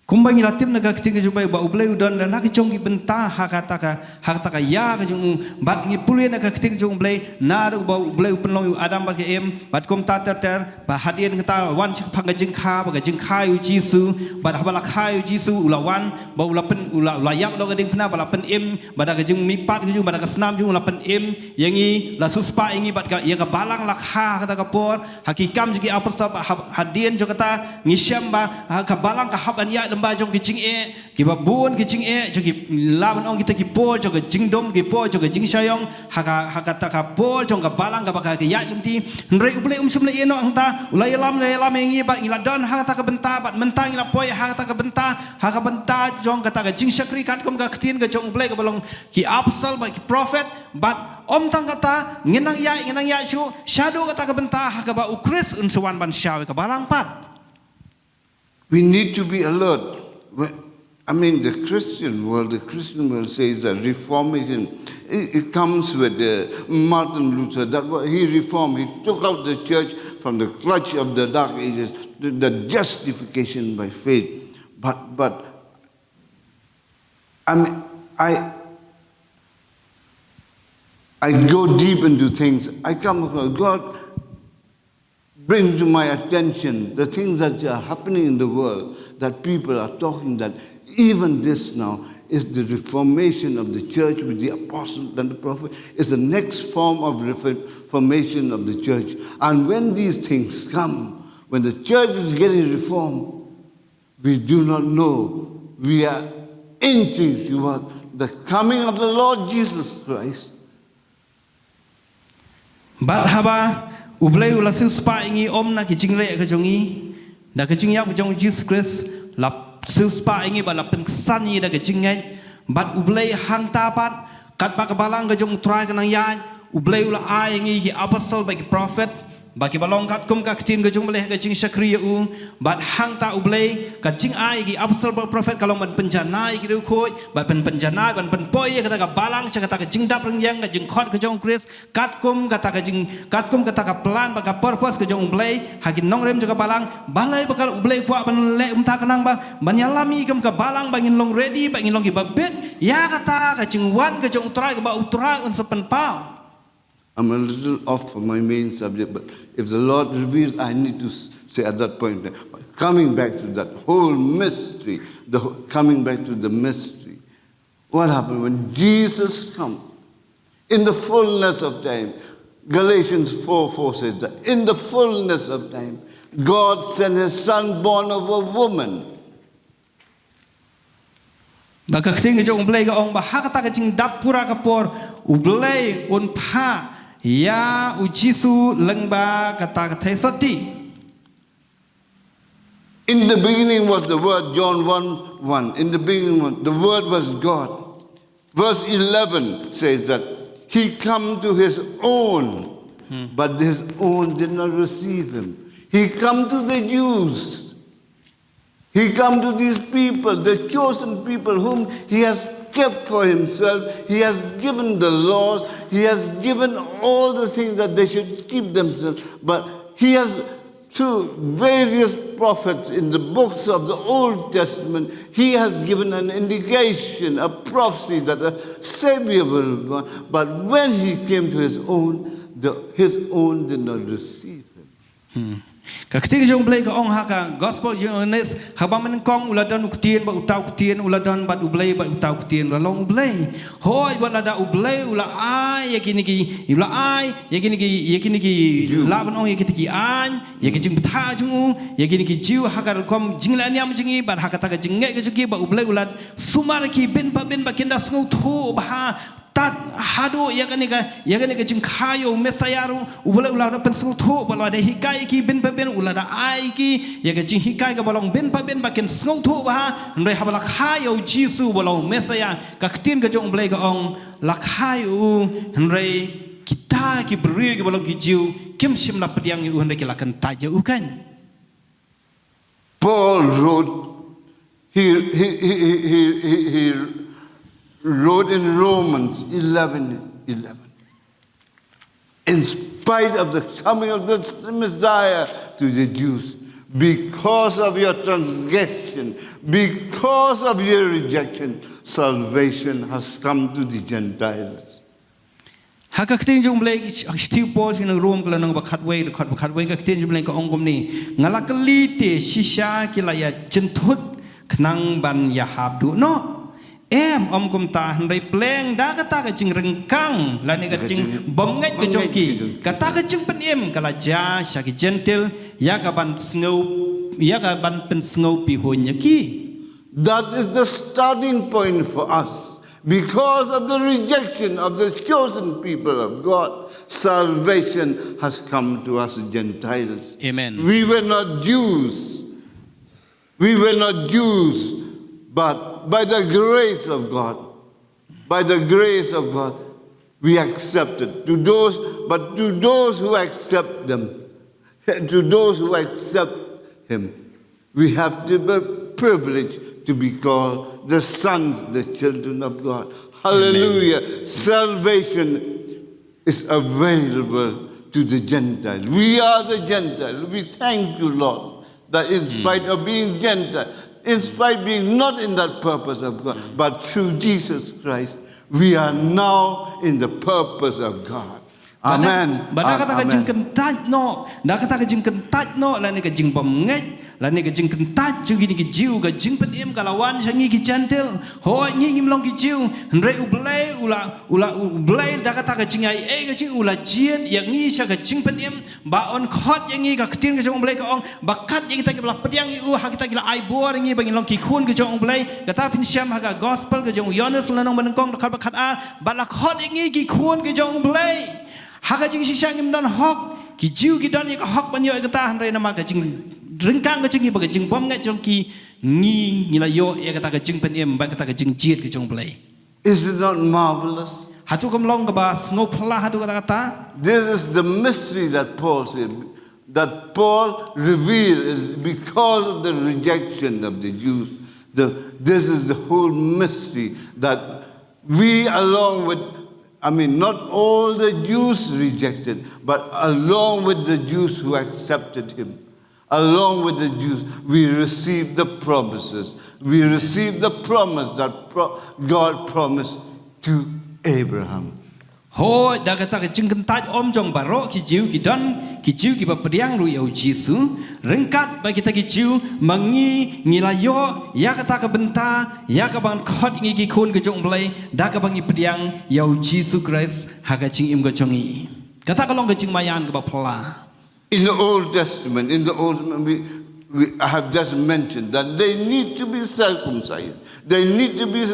Kumba ngi la tip na ka ktien ka jong U Blei ba U Blei u don da la ka jong ki bynta ha kata ka, ha kata ka ïa ka jong u, bad ngi pule na ka ktien ka jong U Blei, naduh ba U Blei u pynlong ïa u Adam bad ka Im, bad kumta ter ter, ba hadien kata wan sha phang ka jingkha, ba ka jingkha ïa u Jisu, bad haba la kha ïa u Jisu u la wan, ba u la pyn, u la, u la ïap noh ka diengphna, ba la pynim, bad da ka jingmihpat ka jong u, bad da ka snam jong u la pynim ïa ngi, la siewspah ïa ngi, bad ka, ïa ka balang la kha ha kata ka por, ha Ki Kam jong ki Apostol, ha, hadien jong kata ngi shem ba, ha, ka balang ka hap ban ïaid lyngba jong ki jingeh, kiba bun ki jingeh, jong ki, lah ban ong kita ki por jong ka jingdum, ki por jong ka jingshah ïong, ha ka, ha kata ka por jong ka balang kaba ka ïaid lynti. Hynrei U Blei um shym la ïehnoh hangta, u la ïalam, la ïalam ïa ngi ba ngi la don ha kata ka bynta, bad mynta ngi la poi ha kata ka bynta, ha ka bynta jong kata ka jingshakri katkum ka ktien ka jong U Blei kaba long ki apostol bad ki prophet, bad ym tang kata, ngin nang ïaid, ngin nang ïaid shuh shaduh kata ka bynta ha kaba U Khrist un sa wan ban shaw ïa ka balang pat. We need to be alert. When- I mean, the Christian world, the Christian world says that reformation, it, it comes with the Martin Luther. That was, he reformed, he took out the church from the clutch of the dark ages, the, the justification by faith. But, but I mean, I, I go deep into things. I come across God bring to my attention the things that are happening in the world, that people are talking, that even this now is the reformation of the church with the apostle and the prophet, is the next form of reformation of the church. And when these things come, when the church is getting reformed, we do not know. We are inching toward the coming of the Lord Jesus Christ. Bad haba U Blei u la siewspah ïa ngi ym na ki jingleh ka jong ngi, da ka jingïap ka jong U Jisu Khrist, la siewspah ïa ngi bad la pynksan ïa ngi da ka jingngeit. Bad U Blei hangta pat, katba ka balang ka jong U Trai ka nang ïaid, U Blei u la ai ïa ngi ki apostol bad ki prophet, ba kiba long katkum ka ktien ka jong U Blei ha ka jingshakri ïa u. Bad hangta U Blei, ka jingai ki apostol bad prophet ka long ban pynjanai ki riewkhuid, ban pyn- pynjanai, ban pynpoi ïa kata ka balang sha kata ka jingdap rynïeng, ka jingkhot ka jong U Khrist, katkum kata ka jing, katkum kata ka plan bad ka purpose ka jong U Blei ha ki nongrim jong ka balang. Balei ba ka U Blei u kwah ban leh kumta? Khnang ba ban ïalam ïa ngi kum ka balang ba ngin long ready, ba ngin long kiba bit ïa kata ka jingwan ka jong U Trai, kaba U Trai un sa pynpaw. I'm a little off from my main subject, but if the Lord reveals, I need to s- say at that point, coming back to that whole mystery, the wh- coming back to the mystery. What happened when Jesus come? In the fullness of time, Galatians four four says that in the fullness of time, God sent his son born of a woman. Ba ka ktien ka jong U Blei ka ong ba ha kata ka jingdap pura ka por, U Blei un phah ïa U Jisu lyngba kata ka theisotti. In the beginning was the Word, John one one. In the beginning, was- the Word was God. Verse eleven says that he come to his own, but his own did not receive him. He come to the Jews. He come to these people, the chosen people whom he has kept for himself. He has given the laws. He has given all the things that they should keep themselves. But he has, through various prophets in the books of the Old Testament, he has given an indication, a prophecy that a Savior will be born. But when he came to his own, the, his own did not receive him. Hmm. Ka ktien jong Blei ka ong ha ka gospel jong Johannes, haba mynnyngkong u la don u ktien, bad uta u ktien u la don bad u Blei, bad uta u ktien u la long u Blei. Hooid, bad lada u Blei u la ai ïa kine ki, u la ai ïa kine ki, ïa kine ki, Jiw. Lah ban ong ïa kita ki aiñ, ïa ki jingbatai jong u, ïa kine ki Jiw ha ka rukom jingleh niam jong ngi, bad ha kata ka jingngeit ka jong ki, bad u Blei u la sumar ïa ki bynta bynta ba kin da sngewthuh bha, tad haduh ïa kane ka, ïa kane ka jingkha ïa u Messiah ruh, u Blei u la da pynsngewthuh, bad u la da hikai ïa ki bynta bynta, u la da ai ïa ki ïa ka jinghikai kaba long bynta bynta ba kin sngewthuh bha, hynrei haba la kha ïa u Jisu ba long u Messiah, ka ktien ka jong u Blei ka ong, la kha ïa u, hynrei kita ki briew kiba long ki Jiw kim shym la pdiang ïa u, hynrei ki la kyntait ïa u kan. Paul wrote, he, he, he, he, he, he wrote in Romans eleven eleven, "In spite of the coming of the Messiah to the Jews, because of your transgression, because of your rejection, salvation has come to the Gentiles." Ha ka ktien jong u Blei, ha ka shithi u Paul sha ki nong Rom ka lynnong ba khatwei, dkhot ba khatwei, ka ktien jong u Blei ka ong kumne: Nga la kylli te shisha ki la ïa jynthut khnang ban ïahap duh noh? Em, ym kumta, hynrei pleng da kata ka jingryngkang lane ka jingbymngeit ka jong ki, kata ka jingpynim ka la jia sha ki Jentil ïa ka ban sngew, ïa ka ban pynsngewpihun ïa ki. That is the starting point for us. Because of the rejection of the chosen people of God, salvation has come to us Gentiles. Amen. We were not Jews. We were not Jews, but by the grace of God, by the grace of God, we accepted. To those, but to those who accept them, to those who accept him, we have the privilege to be called the sons, the children of God. Hallelujah. Salvation is available to the Gentile. We are the Gentile. We thank you, Lord, that in spite of being Gentile, in spite being not in that purpose of God, but through Jesus Christ, we are now in the purpose of God. Amen. Ba da kata ka jingkyntait noh, da kata ka jingkyntait noh, lane ka jingbymngeit, lane ka jingkyntait jong kine ki Jiw, ka jingpynim ka la wan sha ngi ki Jentil. Hooid, ngi ngim long ki Jiw, hynrei u Blei u la, u la, u Blei da kata ka jingaiei ka jong u la jied ïa ngi sha ka jingpynim, ba un khot ïa ngi, ka ktien ka jong u Blei ka ong, ba kat ïa kita kiba la pdiang ïa u, ha kita ki la ai bor ïa ngi ba ngin long ki khun ka jong u Blei. Kata phin shem ha ka gospel ka jong u Ïoannis lynnong ba nyngkong dkhot ba khatar, ba la khot ïa ngi ki khun ka jong u Blei. Ha ka jingshisha ngim don hok, ki Jiw ki don ïa ka hok ban ïoh ïa kata, hynrei namar ka jingryngkang ka jong ki bad ka jingbymngeit jong ki, ngi, ngi la ïoh ïa kata ka jingpynim bad kata ka jingjied ka jong u Blei. Is it not marvelous? Hato kam long kaba sngewphylla haduh katta katta? This is the mystery that Paul said, that Paul revealed is because of the rejection of the Jews. The, this is the whole mystery that we, along with, I mean, not all the Jews rejected, but along with the Jews who accepted him, along with the Jews, we receive the promises. We receive the promise that pro-, God promised to Abraham. Hooid, da kata ka jingkyntait ym jong baroh ki Jiw ki don, ki Jiw kiba pdiang ruh ïa u Jisu, ryngkat bad kita ki Jiw, ma ngi ngi la ïoh ïa kata ka bynta, ïa kaban khot ngi ki khun ka jong u Blei, da kaba ngi pdiang ïa u Jisu Khrist ha ka jingim ka jong ngi. Kata ka long ka jingmaïan kaba phylla. In the Old Testament, in the Old Testament, we, we, I have just mentioned that they need to be circumcised. They need to be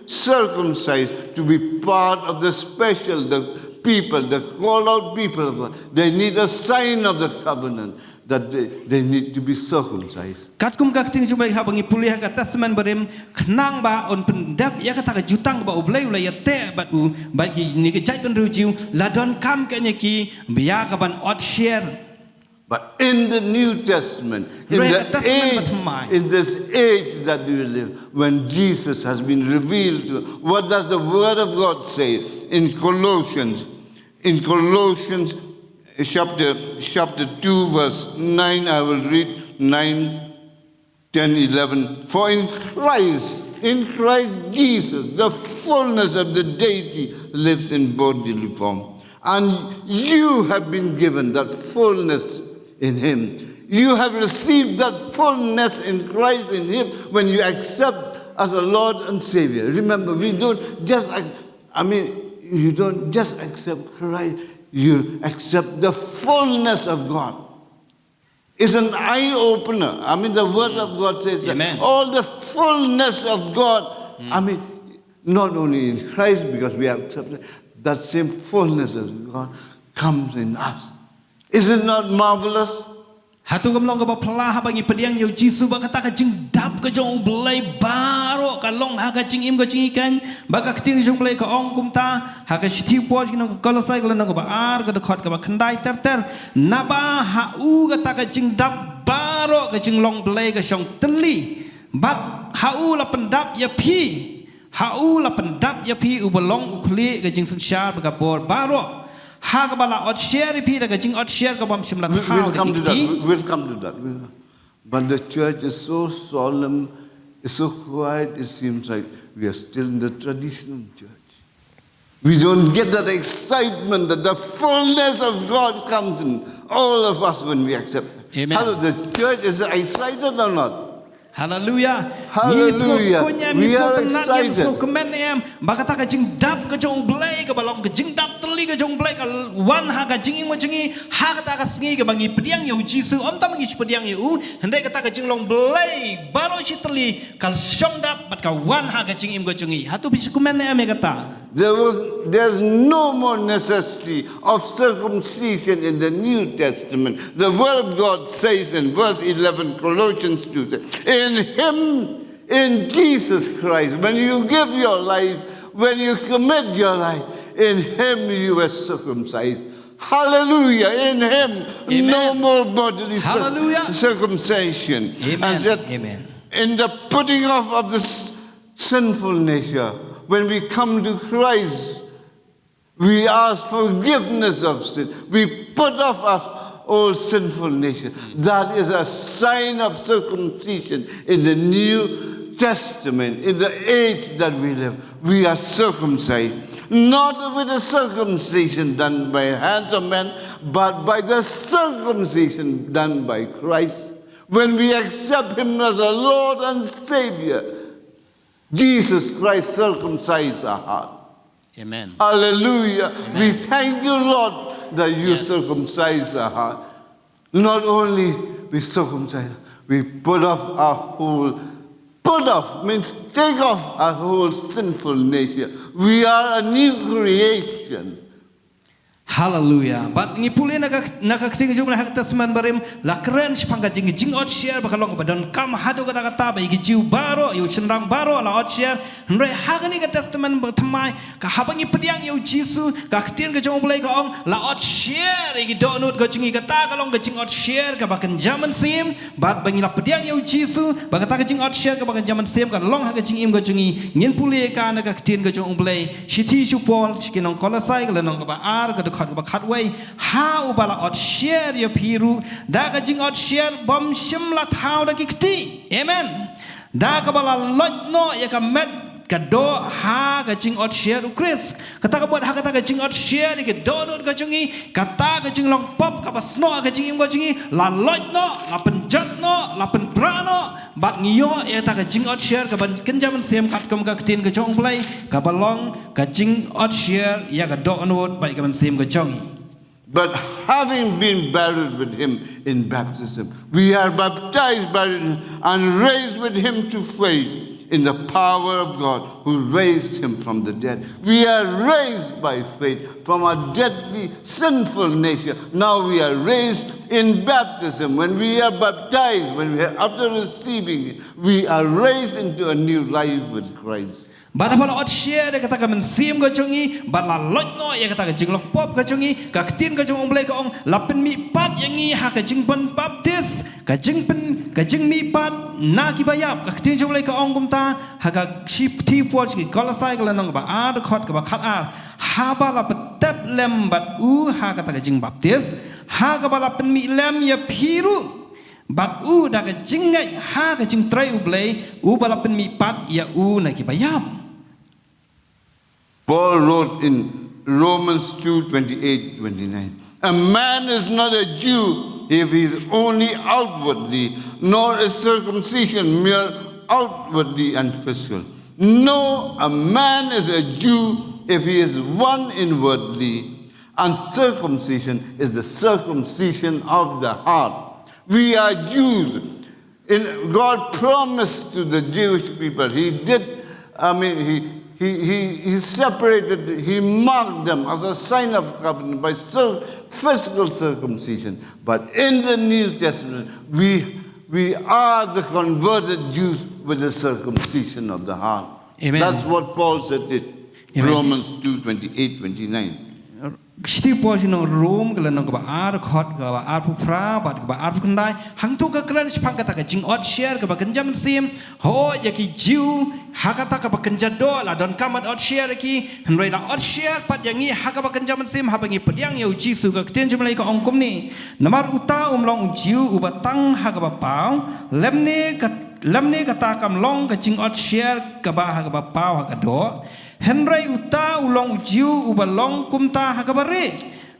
circumcised to be part of the special, the people, the called out people of God. They need a sign of the covenant that they, they need to be circumcised. Katkum ka ktien jong u Blei haba ngi pule ha ka Testament Barim, khnang ba un pyndep ïa kata ka jutang ba u Blei u la ïateh bad u, bad kine ki jaitbynriew Jiw, la donkam kane ki, ïa kaban ot sher. But in the New Testament, in the age, in this age that we live, when Jesus has been revealed to, what does the Word of God say in Colossians? In Colossians chapter, chapter two, verse nine, I will read nine, ten, eleven. For in Christ, in Christ Jesus, the fullness of the deity lives in bodily form. And you have been given that fullness in Him. You have received that fullness in Christ, in Him, when you accept as a Lord and Savior. Remember, we don't just, ac- I mean, you don't just accept Christ, you accept the fullness of God. It's an eye opener. I mean, the Word of God says that all the fullness of God, I mean, not only in Christ, because we have accepted that same fullness of God comes in us. Is it not marvelous? Hato kam long kaba phylla haba ngi pdiang ïa u Jisu ba kata ka jingdap ka jong u Blei baroh ka long ha ka jingim ka jong ngi? Kan ba ka ktien jong u Blei ka ong kumta ha ka shithi u Paul sha ki nong Kolosai ka lynnong kaba ar ka dkhot kaba khyndai ter ter. Naba ha u kata ka jingdap baroh ka jinglong Blei ka shong tylli. Bad ha u la pyndap ïa phi. Ha u la pyndap ïa phi uba long u khlieh ka jingsynshar bad ka bor baroh. Ha kaba la otsher ïa phi da ka jingotsher kaba ym shym la thaw da ki kti. We'll come to that. We'll come to that. We'll- But the church is so solemn, it's so quiet, it seems like we are still in the traditional church. We don't get that excitement that the fullness of God comes in all of us when we accept. Amen. Hello, the church is excited or not? Hallelujah. Hallelujah. Ngi sngewthuh ne em, ngi sngewtynnat ne em, ngi sngewkmen ne em ba kata ka jingdap ka jong u Blei kaba long ka jingdap tylli ka jong u Blei ka wan ha ka jingim ka jong ngi ha kata ka sngi kaba ngi pdiang ïa u Jisu. Ym tang ba ngi shu pdiang ïa u, hynrei kata ka jinglong Blei baroh shi tylli ka shong dap bad ka wan ha ka jingim ka jong ngi. Hato phi sngewkmen ne em ïa kata? There was, there's no more necessity of circumcision in the New Testament. The Word of God says in verse eleven, Colossians two, says, "In Him, in Jesus Christ, when you give your life, when you commit your life, in Him you were circumcised." Hallelujah. In Him, no more bodily circumcision. And yet, in the putting off of this sinful nature, when we come to Christ, we ask forgiveness of sin. We put off our old sinful nature. That is a sign of circumcision in the New Testament, in the age that we live. We are circumcised, not with a circumcision done by hands of men, but by the circumcision done by Christ. When we accept Him as a Lord and Savior, Jesus Christ circumcised our heart. Amen. Hallelujah. We thank you, Lord, that you circumcise our heart. Not only we circumcise, we put off our whole, put off means take off our whole sinful nature. We are a new creation. Hallelujah. Bad ngi pule na ka, na ka ktien jong u Blei ha ka Testament Barim, la kren shaphang ka jing, jingotshare ba ka long kaba donkam haduh katta katta ba ïa ki Jiw baroh, ïa u shynrang baroh la otshare. Hynrei ha kane ka Testament Bathymmai, ka haba ngi pdiang ïa u Jisu, ka ktien ka jong u Blei ka ong, la otshare ïa ki dohnud ka jong ngi. Kata ka long ka jingotshare kaba kynja mynsiem, bad ba ngi la pdiang ïa u Jisu, ba kata ka jingotshare kaba kynja mynsiem ka long ha ka jingim ka jong ngi. Ngin pule ïa ka na ka ktien ka jong u Blei. Shithi sha u Paul sha ki nong Kolosai, ka lynnong kaba ar, ka dkhot kaba khatwei. Ha uba la otshare ïa phi ruh da ka jingotshare bym shym la thaw da ki kti. Amen. Da kaba la loit noh ïa ka met ka doh ha ka jingotshare u Khrist. Kata ka mut ha kata ka jingotshare ïa ka dohnud ka jong ngi, kata ka jinglong pop kaba snoh ha ka jingim ka jong ngi, la loit noh, la pynjot noh, la pynpra noh. Bad ngi ïoh ïa kata ka jingotshare kaba kynja mynsiem katkum ka ktien ka jong u Blei, kaba long ka jingotshare ïa ka dohnud bad ka mynsiem ka jong ngi. But having been buried with him in baptism, we are baptized, buried, and raised with him to faith in the power of God who raised him from the dead. We are raised by faith from our deadly sinful nature. Now we are raised In baptism, when we are baptized, when we are, after receiving, we are raised into a new life with Christ. Bad haba la ot sher ïa kata ka mynsiem ka jong ngi, bad la loit noh ïa kata ka jinglong pop ka jong ngi, ka ktien ka jong U Blei ka ong, la pynmih pat ïa ngi ha ka jingpynbaptis, ka jingpyn, ka jingmih pat na ki baïap, ka ktien jong U Blei ka ong kumta, ha ka shithi Paul sha ki Kolosai ka lynnong kaba ar, dkhot kaba khat ar, haba la pyntep lem bad u ha kata ka jingbaptis, ha kaba la pynmih lem ïa phi ruh bad u da ka jingngeit ha ka jingtrei U Blei, uba la pynmih pat ïa u na ki baïap. Paul wrote in Romans two twenty-eight, twenty-nine, "A man is not a Jew if he is only outwardly, nor is circumcision mere outwardly and physical. No, a man is a Jew if he is one inwardly, and circumcision is the circumcision of the heart." We are Jews. In God promised to the Jewish people, He did, I mean, He, he, he, he separated, He marked them as a sign of covenant by cir- physical circumcision. But in the New Testament, we, we are the converted Jews with the circumcision of the heart. Amen. That's what Paul said in Amen. Romans two twenty-eight, twenty-nine. Shithi Paul sha ki nong Rom ka lynnong kaba ar, dkhot kaba arphew phra bad kaba arphew khyndai. Hangto ka kren shaphang kata ka jingot sher kaba kynja mynsiem. Hooid, ïa ki Jiw ha kata kaba kynja doh la donkam ban ot sher ïa ki, hynrei la ot sher pat ïa ngi ha kaba kynja mynsiem haba ngi pdiang ïa U Jisu. Ka ktien jong U Blei ka ong kumne: Namar uta um long u Jiw uba tang ha kaba paw, lymne ka, lymne kata kam long ka jingot sher kaba ha kaba paw ha ka doh. Hynrei uta u long u Jiw uba long kumta ha kaba rieh,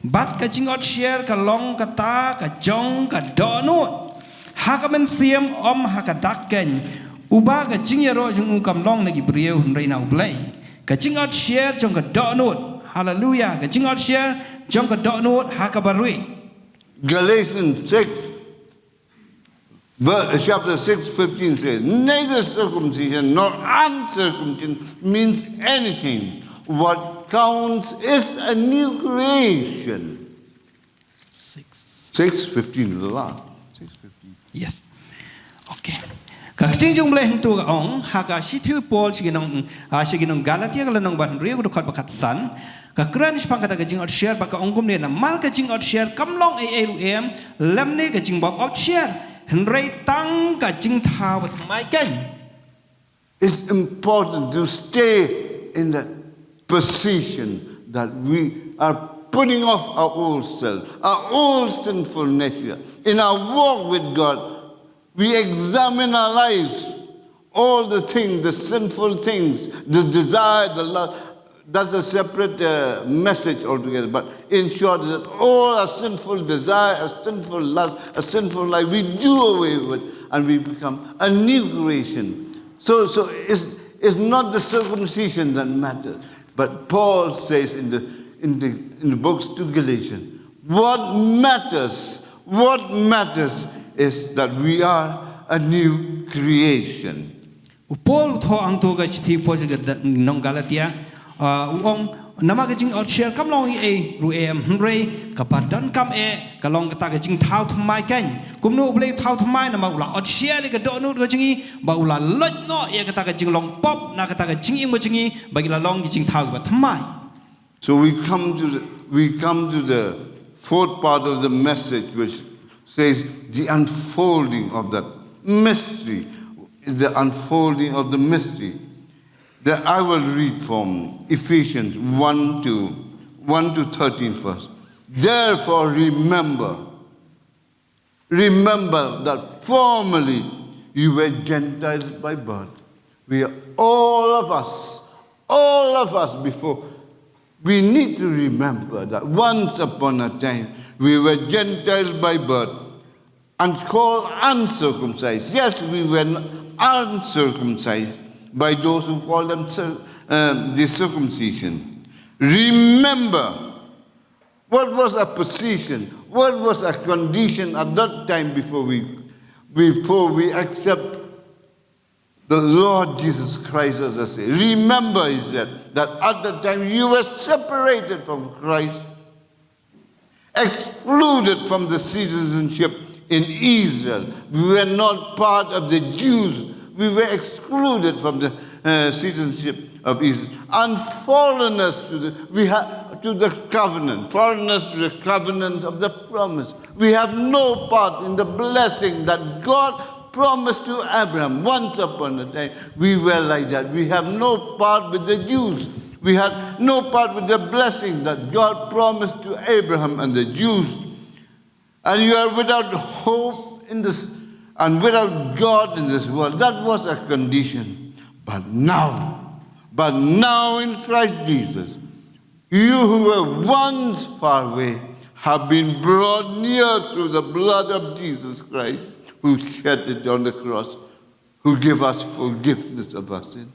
bad ka jingot sher ka long kata ka jong ka dohnud ha ka mynsiem, ym ha ka dak keiñ, uba ka jingïaroh jong u kam long na ki briew hynrei na U Blei. Ka jingot sher jong ka dohnud. Haleluya. Ka jingot sher jong ka dohnud ha kaba rieh. Galatians six, ver- chapter six fifteen says, "Neither circumcision nor uncircumcision means anything. What counts is a new creation." Six. Six fifteen, the last. Six fifteen. Yes. Okay. Ka ktien jong U Blei hangto ka ong, ha ka shithi Paul sha ki nong, ah, sha ki nong Galatia ka lynnong ba hynriew ka dkhot ba khatsan. Ka kren shaphang kata ka jingot sher bad ka ong kumne: Namar ka jingot sher kam long ei ei ruh em, lymne ka jingbym ot sher, hynrei tang ka jingthaw thymmai keiñ. It's important to stay in that position that we are putting off our old self, our old sinful nature. In our walk with God, we examine our lives, all the things, the sinful things, the desire, the lust. That's a separate, uh, message altogether. But in short, that all our sinful desire, a sinful lust, a sinful life, we do away with and we become a new creation. So, so it's, it's not the circumcision that matters. But Paul says in the, in the, in the books to Galatians, what matters, what matters is that we are a new creation. U Paul u thoh hangto ka shithi Paul sha ki nong Galatia, ah, u ong, namar ka jingot sher kam long ei ei ruh em, hynrei kaba donkam eh ka long kata ka jingthaw thymmai keiñ. Kumno U Blei u thaw thymmai? Namar u la ot sher ïa ka dohnud ka jong ngi, ba u la loit noh ïa kata ka jinglong pop na kata ka jingim ka jong ngi, ba ngi la long ki jingthaw kiba thymmai. So we come to the, we come to the fourth part of the message, which says the unfolding of that mystery, the unfolding of the mystery. That I will read from Ephesians one to, one to thirteen first. Therefore remember, remember that formerly you were Gentiles by birth. We are, all of us, all of us before, we need to remember that once upon a time we were Gentiles by birth and called uncircumcised. Yes, we were uncircumcised by those who call them cir- um, the circumcision. Remember, what was a position? What was a condition at that time before we, before we accept the Lord Jesus Christ as a Savior? Remember, he said, that at that time you were separated from Christ. excluded from the citizenship in Israel. We were not part of the Jews. We were excluded from the uh, citizenship of Israel. And foreigners to the, we have to the covenant, foreigners to the covenant of the promise. We have no part in the blessing that God promised to Abraham once upon a time. We were like that. We have no part with the Jews. We had no part with the blessing that God promised to Abraham and the Jews. And you are without hope in this and without God in this world. That was a condition. But now, but now in Christ Jesus, you who were once far away have been brought near through the blood of Jesus Christ, who shed it on the cross, who gave us forgiveness of our sin.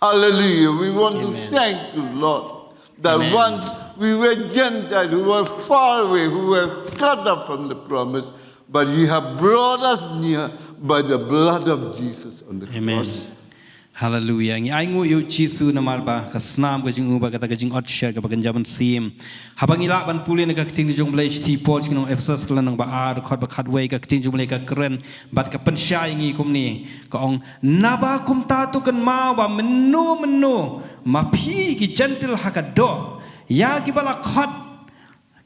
Hallelujah. We want Amen. to thank you, Lord, that Amen. once we were Gentiles, who were far away, who were cut off from the promise, but you have brought us near by the blood of Jesus on the Amen. cross. Hallelujah. Ngi ainguh ïa u Jisu namar ba ka snam ka jong u bad kata ka jingotsher kaba kan jam ban sim. Haba ngi lah ban pule na ka ktien ka jong u Blei shithi Paul sha ki nong Ephesus ka lynnong ba ar, dkhot ba khatwei, ka ktien jong u Blei ka kren bad ka pynshai ïa ngi kumne. Ka ong, naba kumta to kynmaw ba mynno mynno ma phi ki Jentil ha ka doh ïa kiba la khot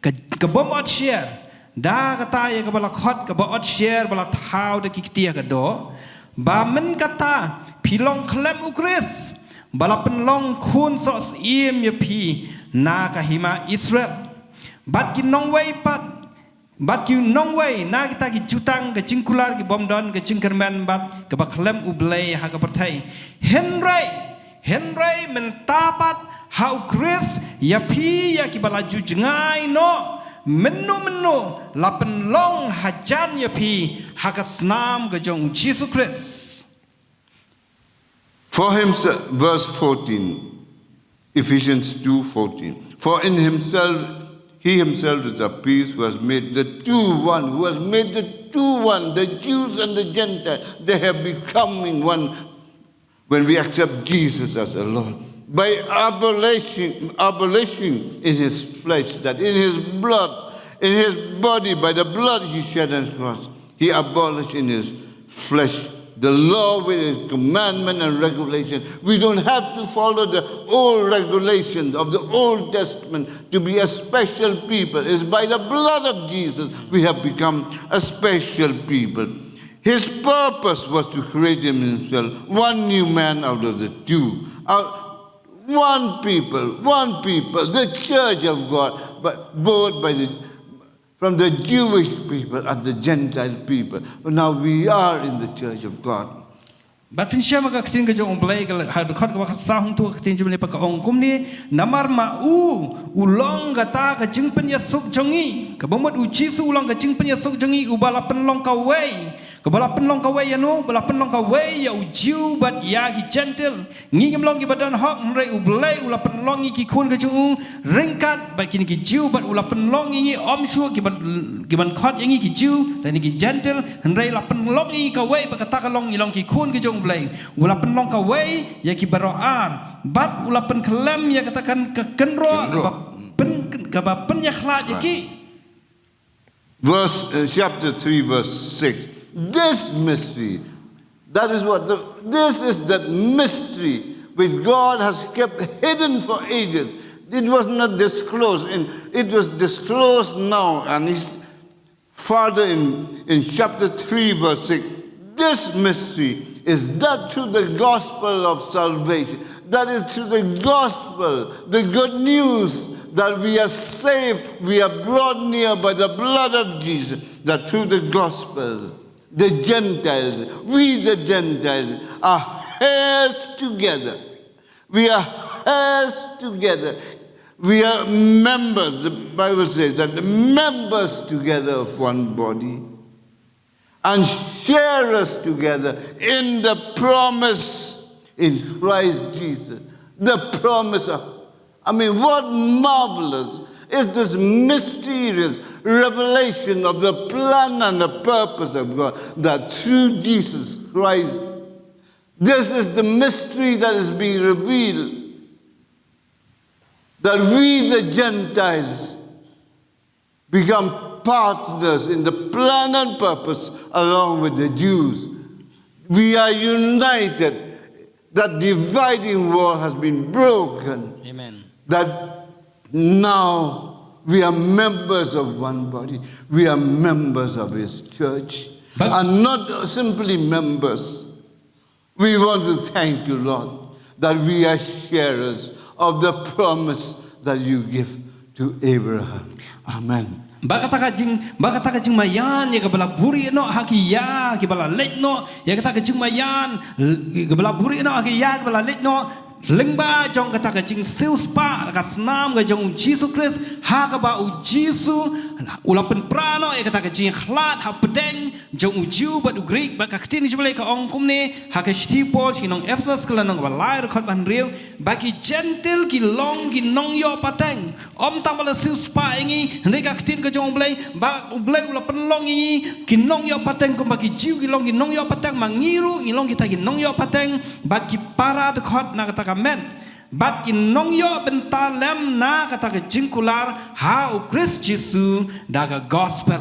ka, ka bym ot sher, da kata ïa kaba la khot kaba ot sher ba la thaw da ki kti ha ka doh, ba mynta kata phi long khlem u Khrist ba la pynlong khun soh syiem ïa phi na ka hima Israel. Bad ki nongwei pat, bad ki nongwei na kita ki jutang ka jingkular ki bym don ka jingkyrmen bad kaba khlem u Blei ha ka pyrthei. Hynrei, hynrei mynta pat ha u Khrist ïa phi ïa kiba la ju jngai noh mynno mynno la pynlong hajan ïa phi ha ka snam ka jong u Jisu Khrist. For himself, verse fourteen, Ephesians two fourteen. For in himself, he himself is a priest who has made the two one, who has made the two one, the Jews and the Gentiles. They have become in one when we accept Jesus as the Lord. By abolishing, abolishing in his flesh, that in his blood, in his body, by the blood he shed on the cross, he abolished in his flesh the law with its commandment and regulation. We don't have to follow the old regulations of the Old Testament to be a special people. It's by the blood of Jesus we have become a special people. His purpose was to create in himself one new man out of the two. Out, one people, one people, the church of God, but both by the from the Jewish people and the Gentile people. Now we are in the church of God. Bad pynshem ka ktien ka jong u Blei ka ha dkhot kaba khatsaw hangtu ka ktien jong u Blei pat ka ong kumne, namar ma u u long kata ka jingpynïasuk jong ngi, kaba mut u Jisu u long ka jingpynïasuk jong ngi, uba la pynlong kawei, kaba la pynlong kawei ïa no, ba la pynlong kawei ïa u Jiw bad ïa ki Jentil. Ngi ngim long kiba don hok, hynrei u Blei u la pynlong ngi ki khun ka jong u ryngkat bad kine ki Jiw, bad u la pynlong ngi, ngi ym shuh kiba, kiban khot ïa ngi ki Jiw lane ki Jentil, hynrei la pynlong ngi kawei, bad kata ka long ngi long ki khun ka jong u Blei. U la pynlong kawei ïa ki baroh ar, bad u la pynkhlem ïa kata kan ka kynroh kaba pyn, kaba pynïakhlad ïa ki. Verse, uh, chapter three, verse six. This mystery, that is what the, this is that mystery which God has kept hidden for ages. It was not disclosed, and it was disclosed now, and it's further in, in chapter three, verse six. This mystery is that through the gospel of salvation, that is through the gospel, the good news, that we are saved, we are brought near by the blood of Jesus, that through the gospel, the Gentiles, we the Gentiles, are heirs together. We are heirs together. We are members, the Bible says that the members together of one body and sharers together in the promise in Christ Jesus. The promise of, I mean, what marvelous is this mysterious revelation of the plan and the purpose of God, that through Jesus Christ, this is the mystery that is being revealed, that we the Gentiles become partners in the plan and purpose along with the Jews. We are united. That dividing wall has been broken. Amen. That now we are members of one body. We are members of His church. But- And not simply members. We want to thank you, Lord, that we are sharers of the promise that you give to Abraham. Amen. Ba kata ka jing, ba kata ka jingmaïan ïa kaba la buhrieh noh ha ki ïa kiba la leit noh, ïa kata ka jingmaïan, l- kaba la buhrieh noh ha ki ïa kiba la leit noh lyngba jong kata ka jingsiewspah ka snam ka jong u Jisu Khrist, ha kaba u Jisu u la pynpra noh ïa kata ka jingïakhlad hapdeng jong u Jiw bad u Grik. Bad ka ktien jong U Blei ka ong kumne ha ka shithi u Paul sha ki nong Ephesus ka lynnong ba lai, dkhot ba hynriew, ba ki Jentil ki long ki nongïoh pateng. Ym tang ba la siewspah ïa ngi, hynrei ka ktien ka jong U Blei, ba U Blei u la pynlong ïa ngi ki nongïoh pateng, kumba ki Jiw ki long ki nongïoh pateng, ma ngi ruh ngi long kita ki nongïoh pateng bad ki para dkhot na kata ka met, bad ki nongïoh bynta lem na kata ka jingkular ha u Khrist Jisu da ka gospel.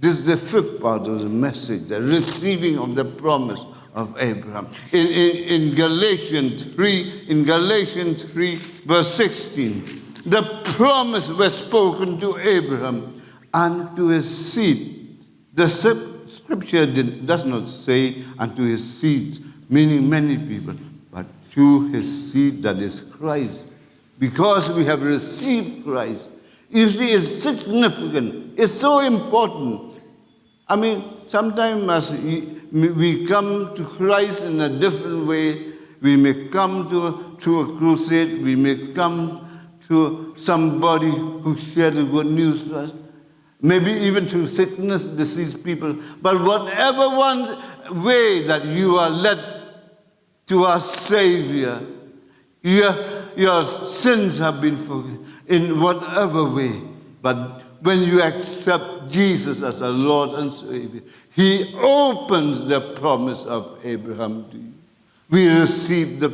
This is the fifth part of the message, the receiving of the promise of Abraham. In, in, in Galatians three, in Galatians three, verse sixteen, the promise was spoken to Abraham and to his seed. The scrip- scripture did, does not say, "And to his seed," meaning many people, but "To his seed," that is Christ. Because we have received Christ. You see, it's significant. It's so important. I mean, sometimes as we, we come to Christ in a different way, we may come to, to a crusade, we may come to somebody who shared the good news to us, maybe even to sickness, disease people. But whatever one way that you are led to our Savior, your, your sins have been forgiven in whatever way. But when you accept Jesus as a Lord and Savior, He opens the promise of Abraham to you. We receive the,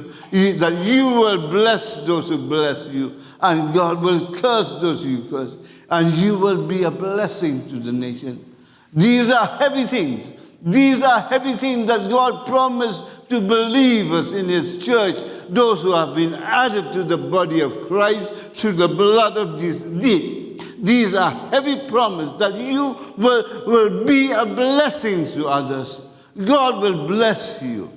that you will bless those who bless you, and God will curse those who curse, and you will be a blessing to the nation. These are heavy things. These are heavy things that God promised to believers in His church, those who have been added to the body of Christ through the blood of Jesus. These, these are heavy promises that you will, will be a blessing to others. God will bless you.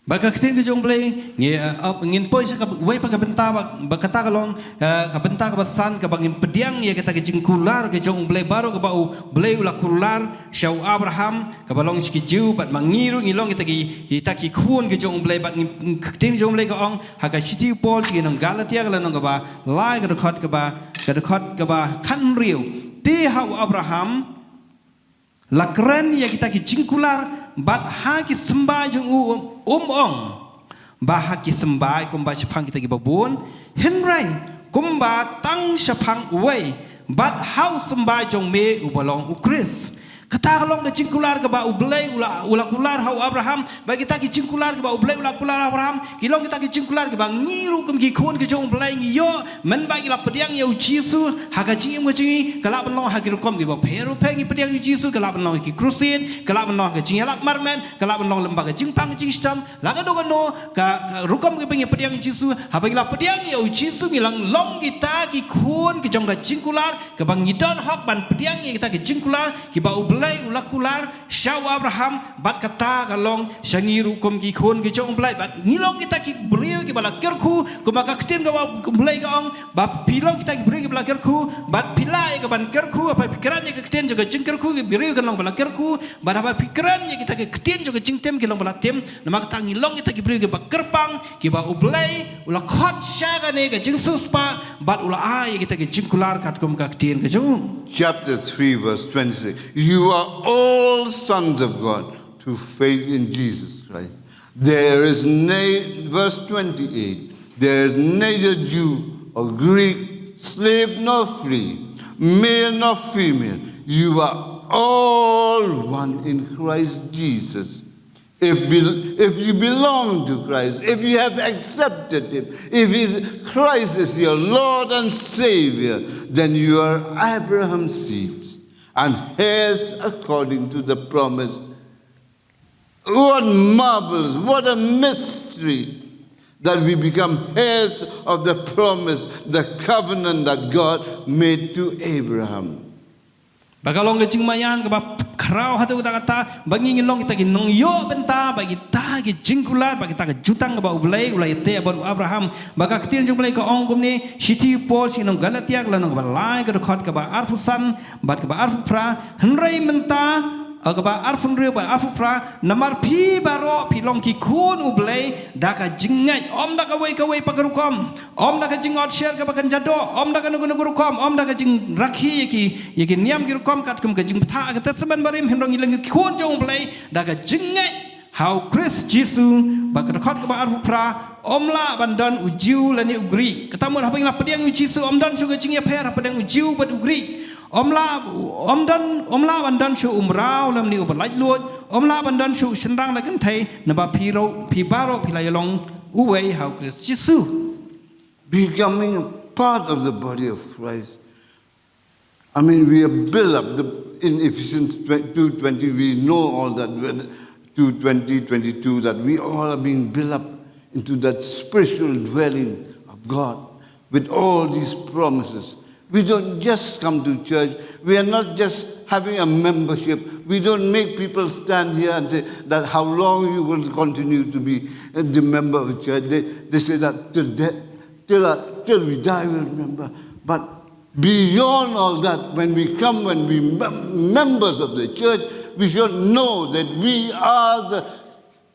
Ba ka ktien ka jong U Blei, ngi, uh, ngin poi sha kawei pat ka bynta ba, ba kata ka long, uh, ka bynta kaba san kaba ngin pdiang ïa kata ka jingkular ka jong U Blei baroh kaba U Blei u la kular sha u Abraham, kaba long sha ki Jiw, bad ma ngi ruh ngi long kita ki, kita ki khun ka jong U Blei, bad ngi, ka ktien jong U Blei ka ong ha ka shithi u Paul sha ki nong Galatia ka lynnong kaba lai, ka dkhot kaba, ka dkhot kaba khathynriew. Te ha u Abraham la kren ïa kita ki jingkular, bad ha ki symbai jong u um ong ba ha ki symbai kumba shaphang kita kiba bun, hynrei kumba tang shaphang uwei, bad ha u symbai jong me uba long u Khrist. Kata ka long ka jingkular kaba U Blei u la, u la kular ha u Abraham. Ba kita ki jingkular kiba U Blei u la kular ha u Abraham, ki long kita ki jingkular kiba ngi ruh kum ki khun ki jong U Blei ngi ïoh, mynba ngi la pdiang ïa u Jisu ha ka jingim ka jong ngi, ka lah ban long ha ki rukom kiba pher pher ngi pdiang ïa u Jisu, ka lah ban long ha ki crusade, ka lah ban long ha ka jingïalap marmet, ka lah ban long lyngba ka jingpang ka jingshitom, la kano kano ka, ka rukom kiba ngi pdiang ïa u Jisu, haba ngi la pdiang ïa u Jisu ngi la long kita ki khun ki jong ka jingkular, kaba ngi don hok ban pdiang ïa kita ki jingkular kiba U Blei u la kular sha u Abraham, bad kata ka long sha ngi ruh kum ki khun ki jong U Blei, bad ngi long kita ki briew kiba la kyrkhu, kumba ka ktien ka U Blei ka ong, ba phi long kita ki briew kiba la kyrkhu, bad phi lah ïa kaban kyrkhu, haba phi kren ïa ka ktien jong ka jingkyrkhu, ki briew kan long ba la kyrkhu, bad haba phi kren ïa kita ki ktien jong ka jingtim ki long ba la tim, namar kata ngi long kita ki briew kiba kyrpang, kiba U Blei u la khot sha kane ka jingsiewspah, bad u la ai ïa kita ki jingkular katkum ka ktien ka jong u. Chapter three, verse twenty-six. You are all sons of God through faith in Jesus Christ. There is no, verse twenty-eight, there is neither Jew or Greek, slave nor free, male nor female. You are all one in Christ Jesus. If, be, if you belong to Christ, if you have accepted Him, if He's, Christ is your Lord and Savior, then you are Abraham's seed and heirs according to the promise. What marvels, what a mystery that we become heirs of the promise, the covenant that God made to Abraham. Ba ka long ka jingmaïan kaba khraw haduh katta katta, ba ngi ngin long kita ki nongïoh bynta, ba kita ki jingkular, ba kita ka jutang kaba U Blei u la ïateh bad u Abraham. Ba ka ktien jong U Blei ka ong kumne, shithi u Paul sha ki nong Galatia, ka lynnong kaba lai, ka dkhot kaba arphew san bad kaba arphew phra, hynrei mynta, eh, kaba arphew hynriew bad arphew phra, namar phi baroh phi long ki khun U Blei da ka jingngeit, ym da kawei kawei pat ka rukom, ym da ka jingot sher kaba kynja doh, ym da kano kano ka rukom, ym da ka jingrakhe ïa ki, ïa ki niam ki rukom katkum ka jingbthah ha ka Testament Barim, hynrei ngi long ki khun jong U Blei da ka jingngeit ha u Khrist Jisu. Ba ka dkhot kaba arphew phra, ym lah ban don u Jiw lane u Grik. Kata mut haba ngi la pdiang ïa u Jisu, ym don shuh ka jingïapher hapdeng u Jiw bad u Grik. Ym lah, ym don, ym lah ban don shuh u mraw lane uba laitluid, ym lah ban don shuh u shynrang lane kynthei, naba phi ruh, phi baroh phi la ïalong uwei ha u Khrist Jisu. Becoming a part of the body of Christ. I mean, we are built up. The, in Ephesians two twenty, we know all that. When two twenty, twenty-two, that we all are being built up into that spiritual dwelling of God with all these promises. We don't just come to church. We are not just having a membership. We don't make people stand here and say that how long you will continue to be, uh, the member of the church. They, they say that till death, till, uh, till we die, we'll remember. But beyond all that, when we come, when we mem-, members of the church, we should know that we are the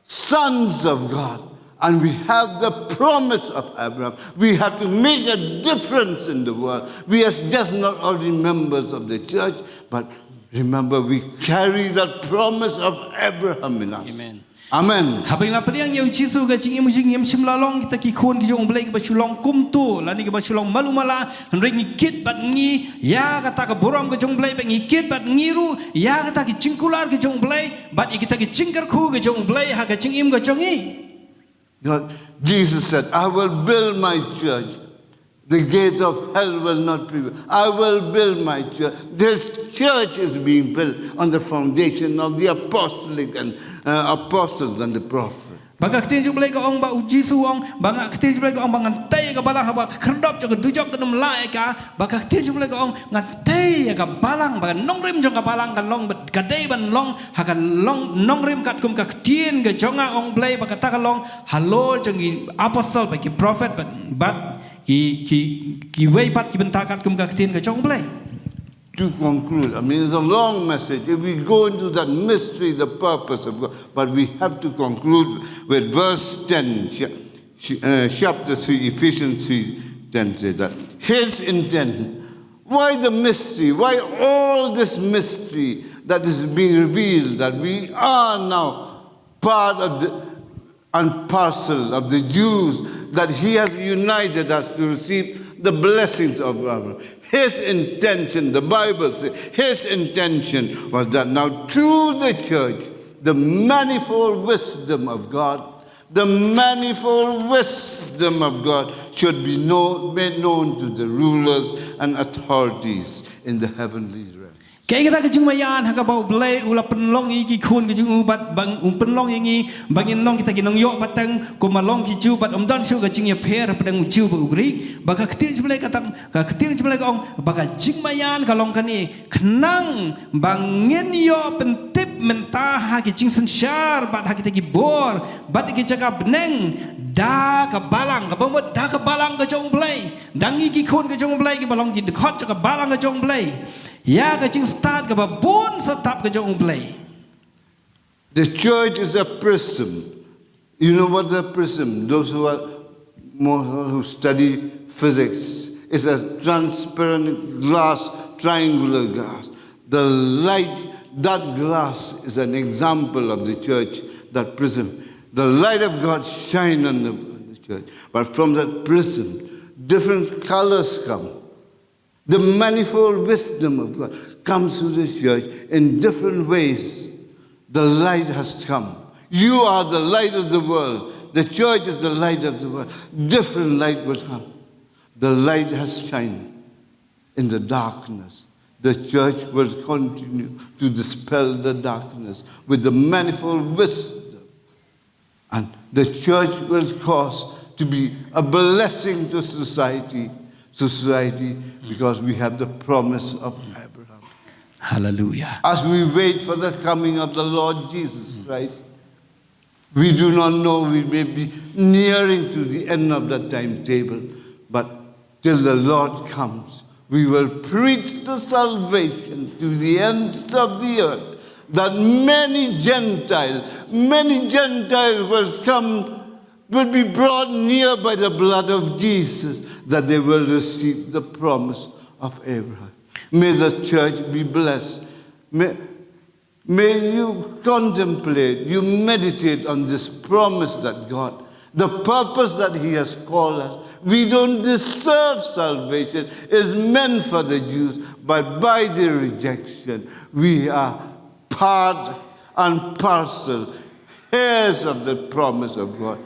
sons of God. And we have the promise of Abraham. We have to make a difference in the world. We are just not ordinary members of the church, but remember, we carry that promise of Abraham in us. Amen. Amen. Haba ngi la pdiang ïa u Jisu ka jingim, jingim shym la long kita ki khun ki jong U Blei kiba shu long kumto lane kiba shu long malu mala, hynrei ngi kit bad ngi ïa kata ka burom ka jong U Blei, bad ngi kit bad ngi ruh ïa kata ki jingkular ki jong U Blei, bad ïa kita ki jingkyrkhu ki jong U Blei ha ka jingim ka jong ngi. God, Jesus said, "I will build my church. The gates of hell will not prevail. I will build my church." This church is being built on the foundation of the apostolic and, uh, apostles and the prophets. Ba ka ktien jong U Blei ka ong, ba u Jisu u ong, ba nga, ka ktien jong U Blei ka ong ba ngan tei ïa ka balang, haba ka khyrdop jong ka dujok kan ym lah ïa ka. Ba ka ktien jong U Blei ka ong, ngan tei ïa ka balang, ba ka nongrim jong ka balang kan long, ba ka dei ban long ha ka long nongrim katkum ka ktien ka jong nga, ong U Blei, ba kata ka long halor jong ki apostol bad ki prophet bad, bad ki, ki, kiwei pat ki bynta katkum ka ktien ka jong U Blei. To conclude, I mean, it's a long message. If we go into that mystery, the purpose of God, but we have to conclude with verse ten, cha-, ch-, uh, chapter three, Ephesians three ten says that His intent, why the mystery? Why all this mystery that is being revealed, that we are now part of the and parcel of the Jews, that He has united us to receive the blessings of Abraham. His intention, the Bible says, His intention was that now through the church, the manifold wisdom of God, the manifold wisdom of God should be known, made known to the rulers and authorities in the heavenly realm. Kaei kata ka jingmaïan ha kaba U Blei u la pynlong ïa ki khun ka jong u, bad ba u pynlong ïa ngi ba ngin long kita ki nongïoh pateng, kumba long ki Jiw, bad ym don shuh ka jingïapher hapdeng u Jiw bad u Grik. Ba ka ktien jong U Blei ka tang, ka ktien jong U Blei ka ong, ba ka jingmaïan ka long kane, khnang ba ngin ïoh pyntip mynta ha ki jingsynshar bad ha kita ki bor bad ki jaka bneng da ka balang, kaba mut da ka balang ka jong U Blei. Da ngi ki khun ka jong U Blei, kiba long ki dkhot jong ka balang ka jong U Blei, ïa ka jingstad kaba bun stad ka jong U Blei. The church is a prism. You know what's a prism? Those who are more, who study physics, it's a transparent glass, triangular glass. The light, that glass is an example of the church, that prism. The light of God shine on the, the church. But from that prism, different colors come. The manifold wisdom of God comes to the church in different ways. The light has come. You are the light of the world. The church is the light of the world. Different light will come. The light has shined in the darkness. The church will continue to dispel the darkness with the manifold wisdom. And the church will cause to be a blessing to society, to society, because we have the promise of Abraham. Hallelujah. As we wait for the coming of the Lord Jesus Christ, we do not know, we may be nearing to the end of the timetable, but till the Lord comes, we will preach the salvation to the ends of the earth, that many Gentiles, many Gentiles will come, will be brought near by the blood of Jesus, that they will receive the promise of Abraham. May the church be blessed. May, may you contemplate, you meditate on this promise that God, the purpose that He has called us. We don't deserve salvation, is meant for the Jews, but by their rejection, we are part and parcel, heirs of the promise of God,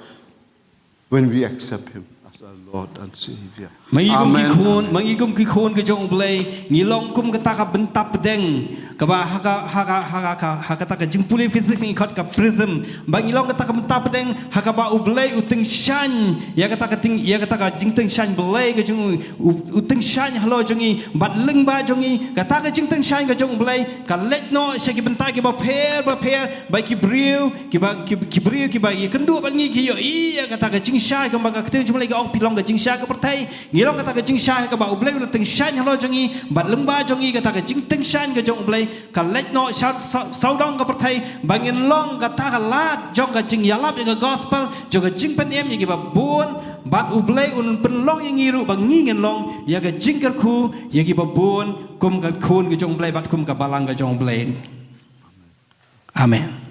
when we accept Him as our Lord and Savior. Ma ngi kum ki Amen. Khun, ma ngi kum ki khun ka jong U Blei, ngi long kum kata ka bynta pdeng, kaba ha ka, ha ka, ha ka, ha ka, ha kata ka jingpule physics ngi khot ka prism, ba ngi long kata ka bynta pdeng, ha kaba U Blei u tyngshaiñ ïa kata ka tyng, ïa kata ka jingtyngshaiñ Blei ka jong u, u tyngshaiñ halor jong ngi, bad lyngba jong ngi, kata ka jingtyngshaiñ ka jong U Blei ka leit noh sha ki bynta kiba pher ba pher, ba ki briew kiba, ki, ki briew kiba ïakynduh bad ngi ki ïohi ïa kata ka jingshai, kumba ka ktien jong U Blei ka ong, phi long ka jingshai ka pyrthei. Ngi long kata ka jingshai kaba U Blei u la tyngshaiñ halor jong ngi, bad lyngba jong ngi kata ka jingtyngshaiñ ka jong U Blei ka leit noh sha, sha, sawdong ka pyrthei, ba ngin long kata ka lad jong ka jingïalap ïa ka gospel, jong ka jingpynim ïa kiba bun, bad U Blei un pynlong ïa ngi ruh ba ngi ngin long ïa ka jingkyrkhu ïa kiba bun kum ka khun ka jong U Blei bad kum ka balang ka jong U Blei. Amen.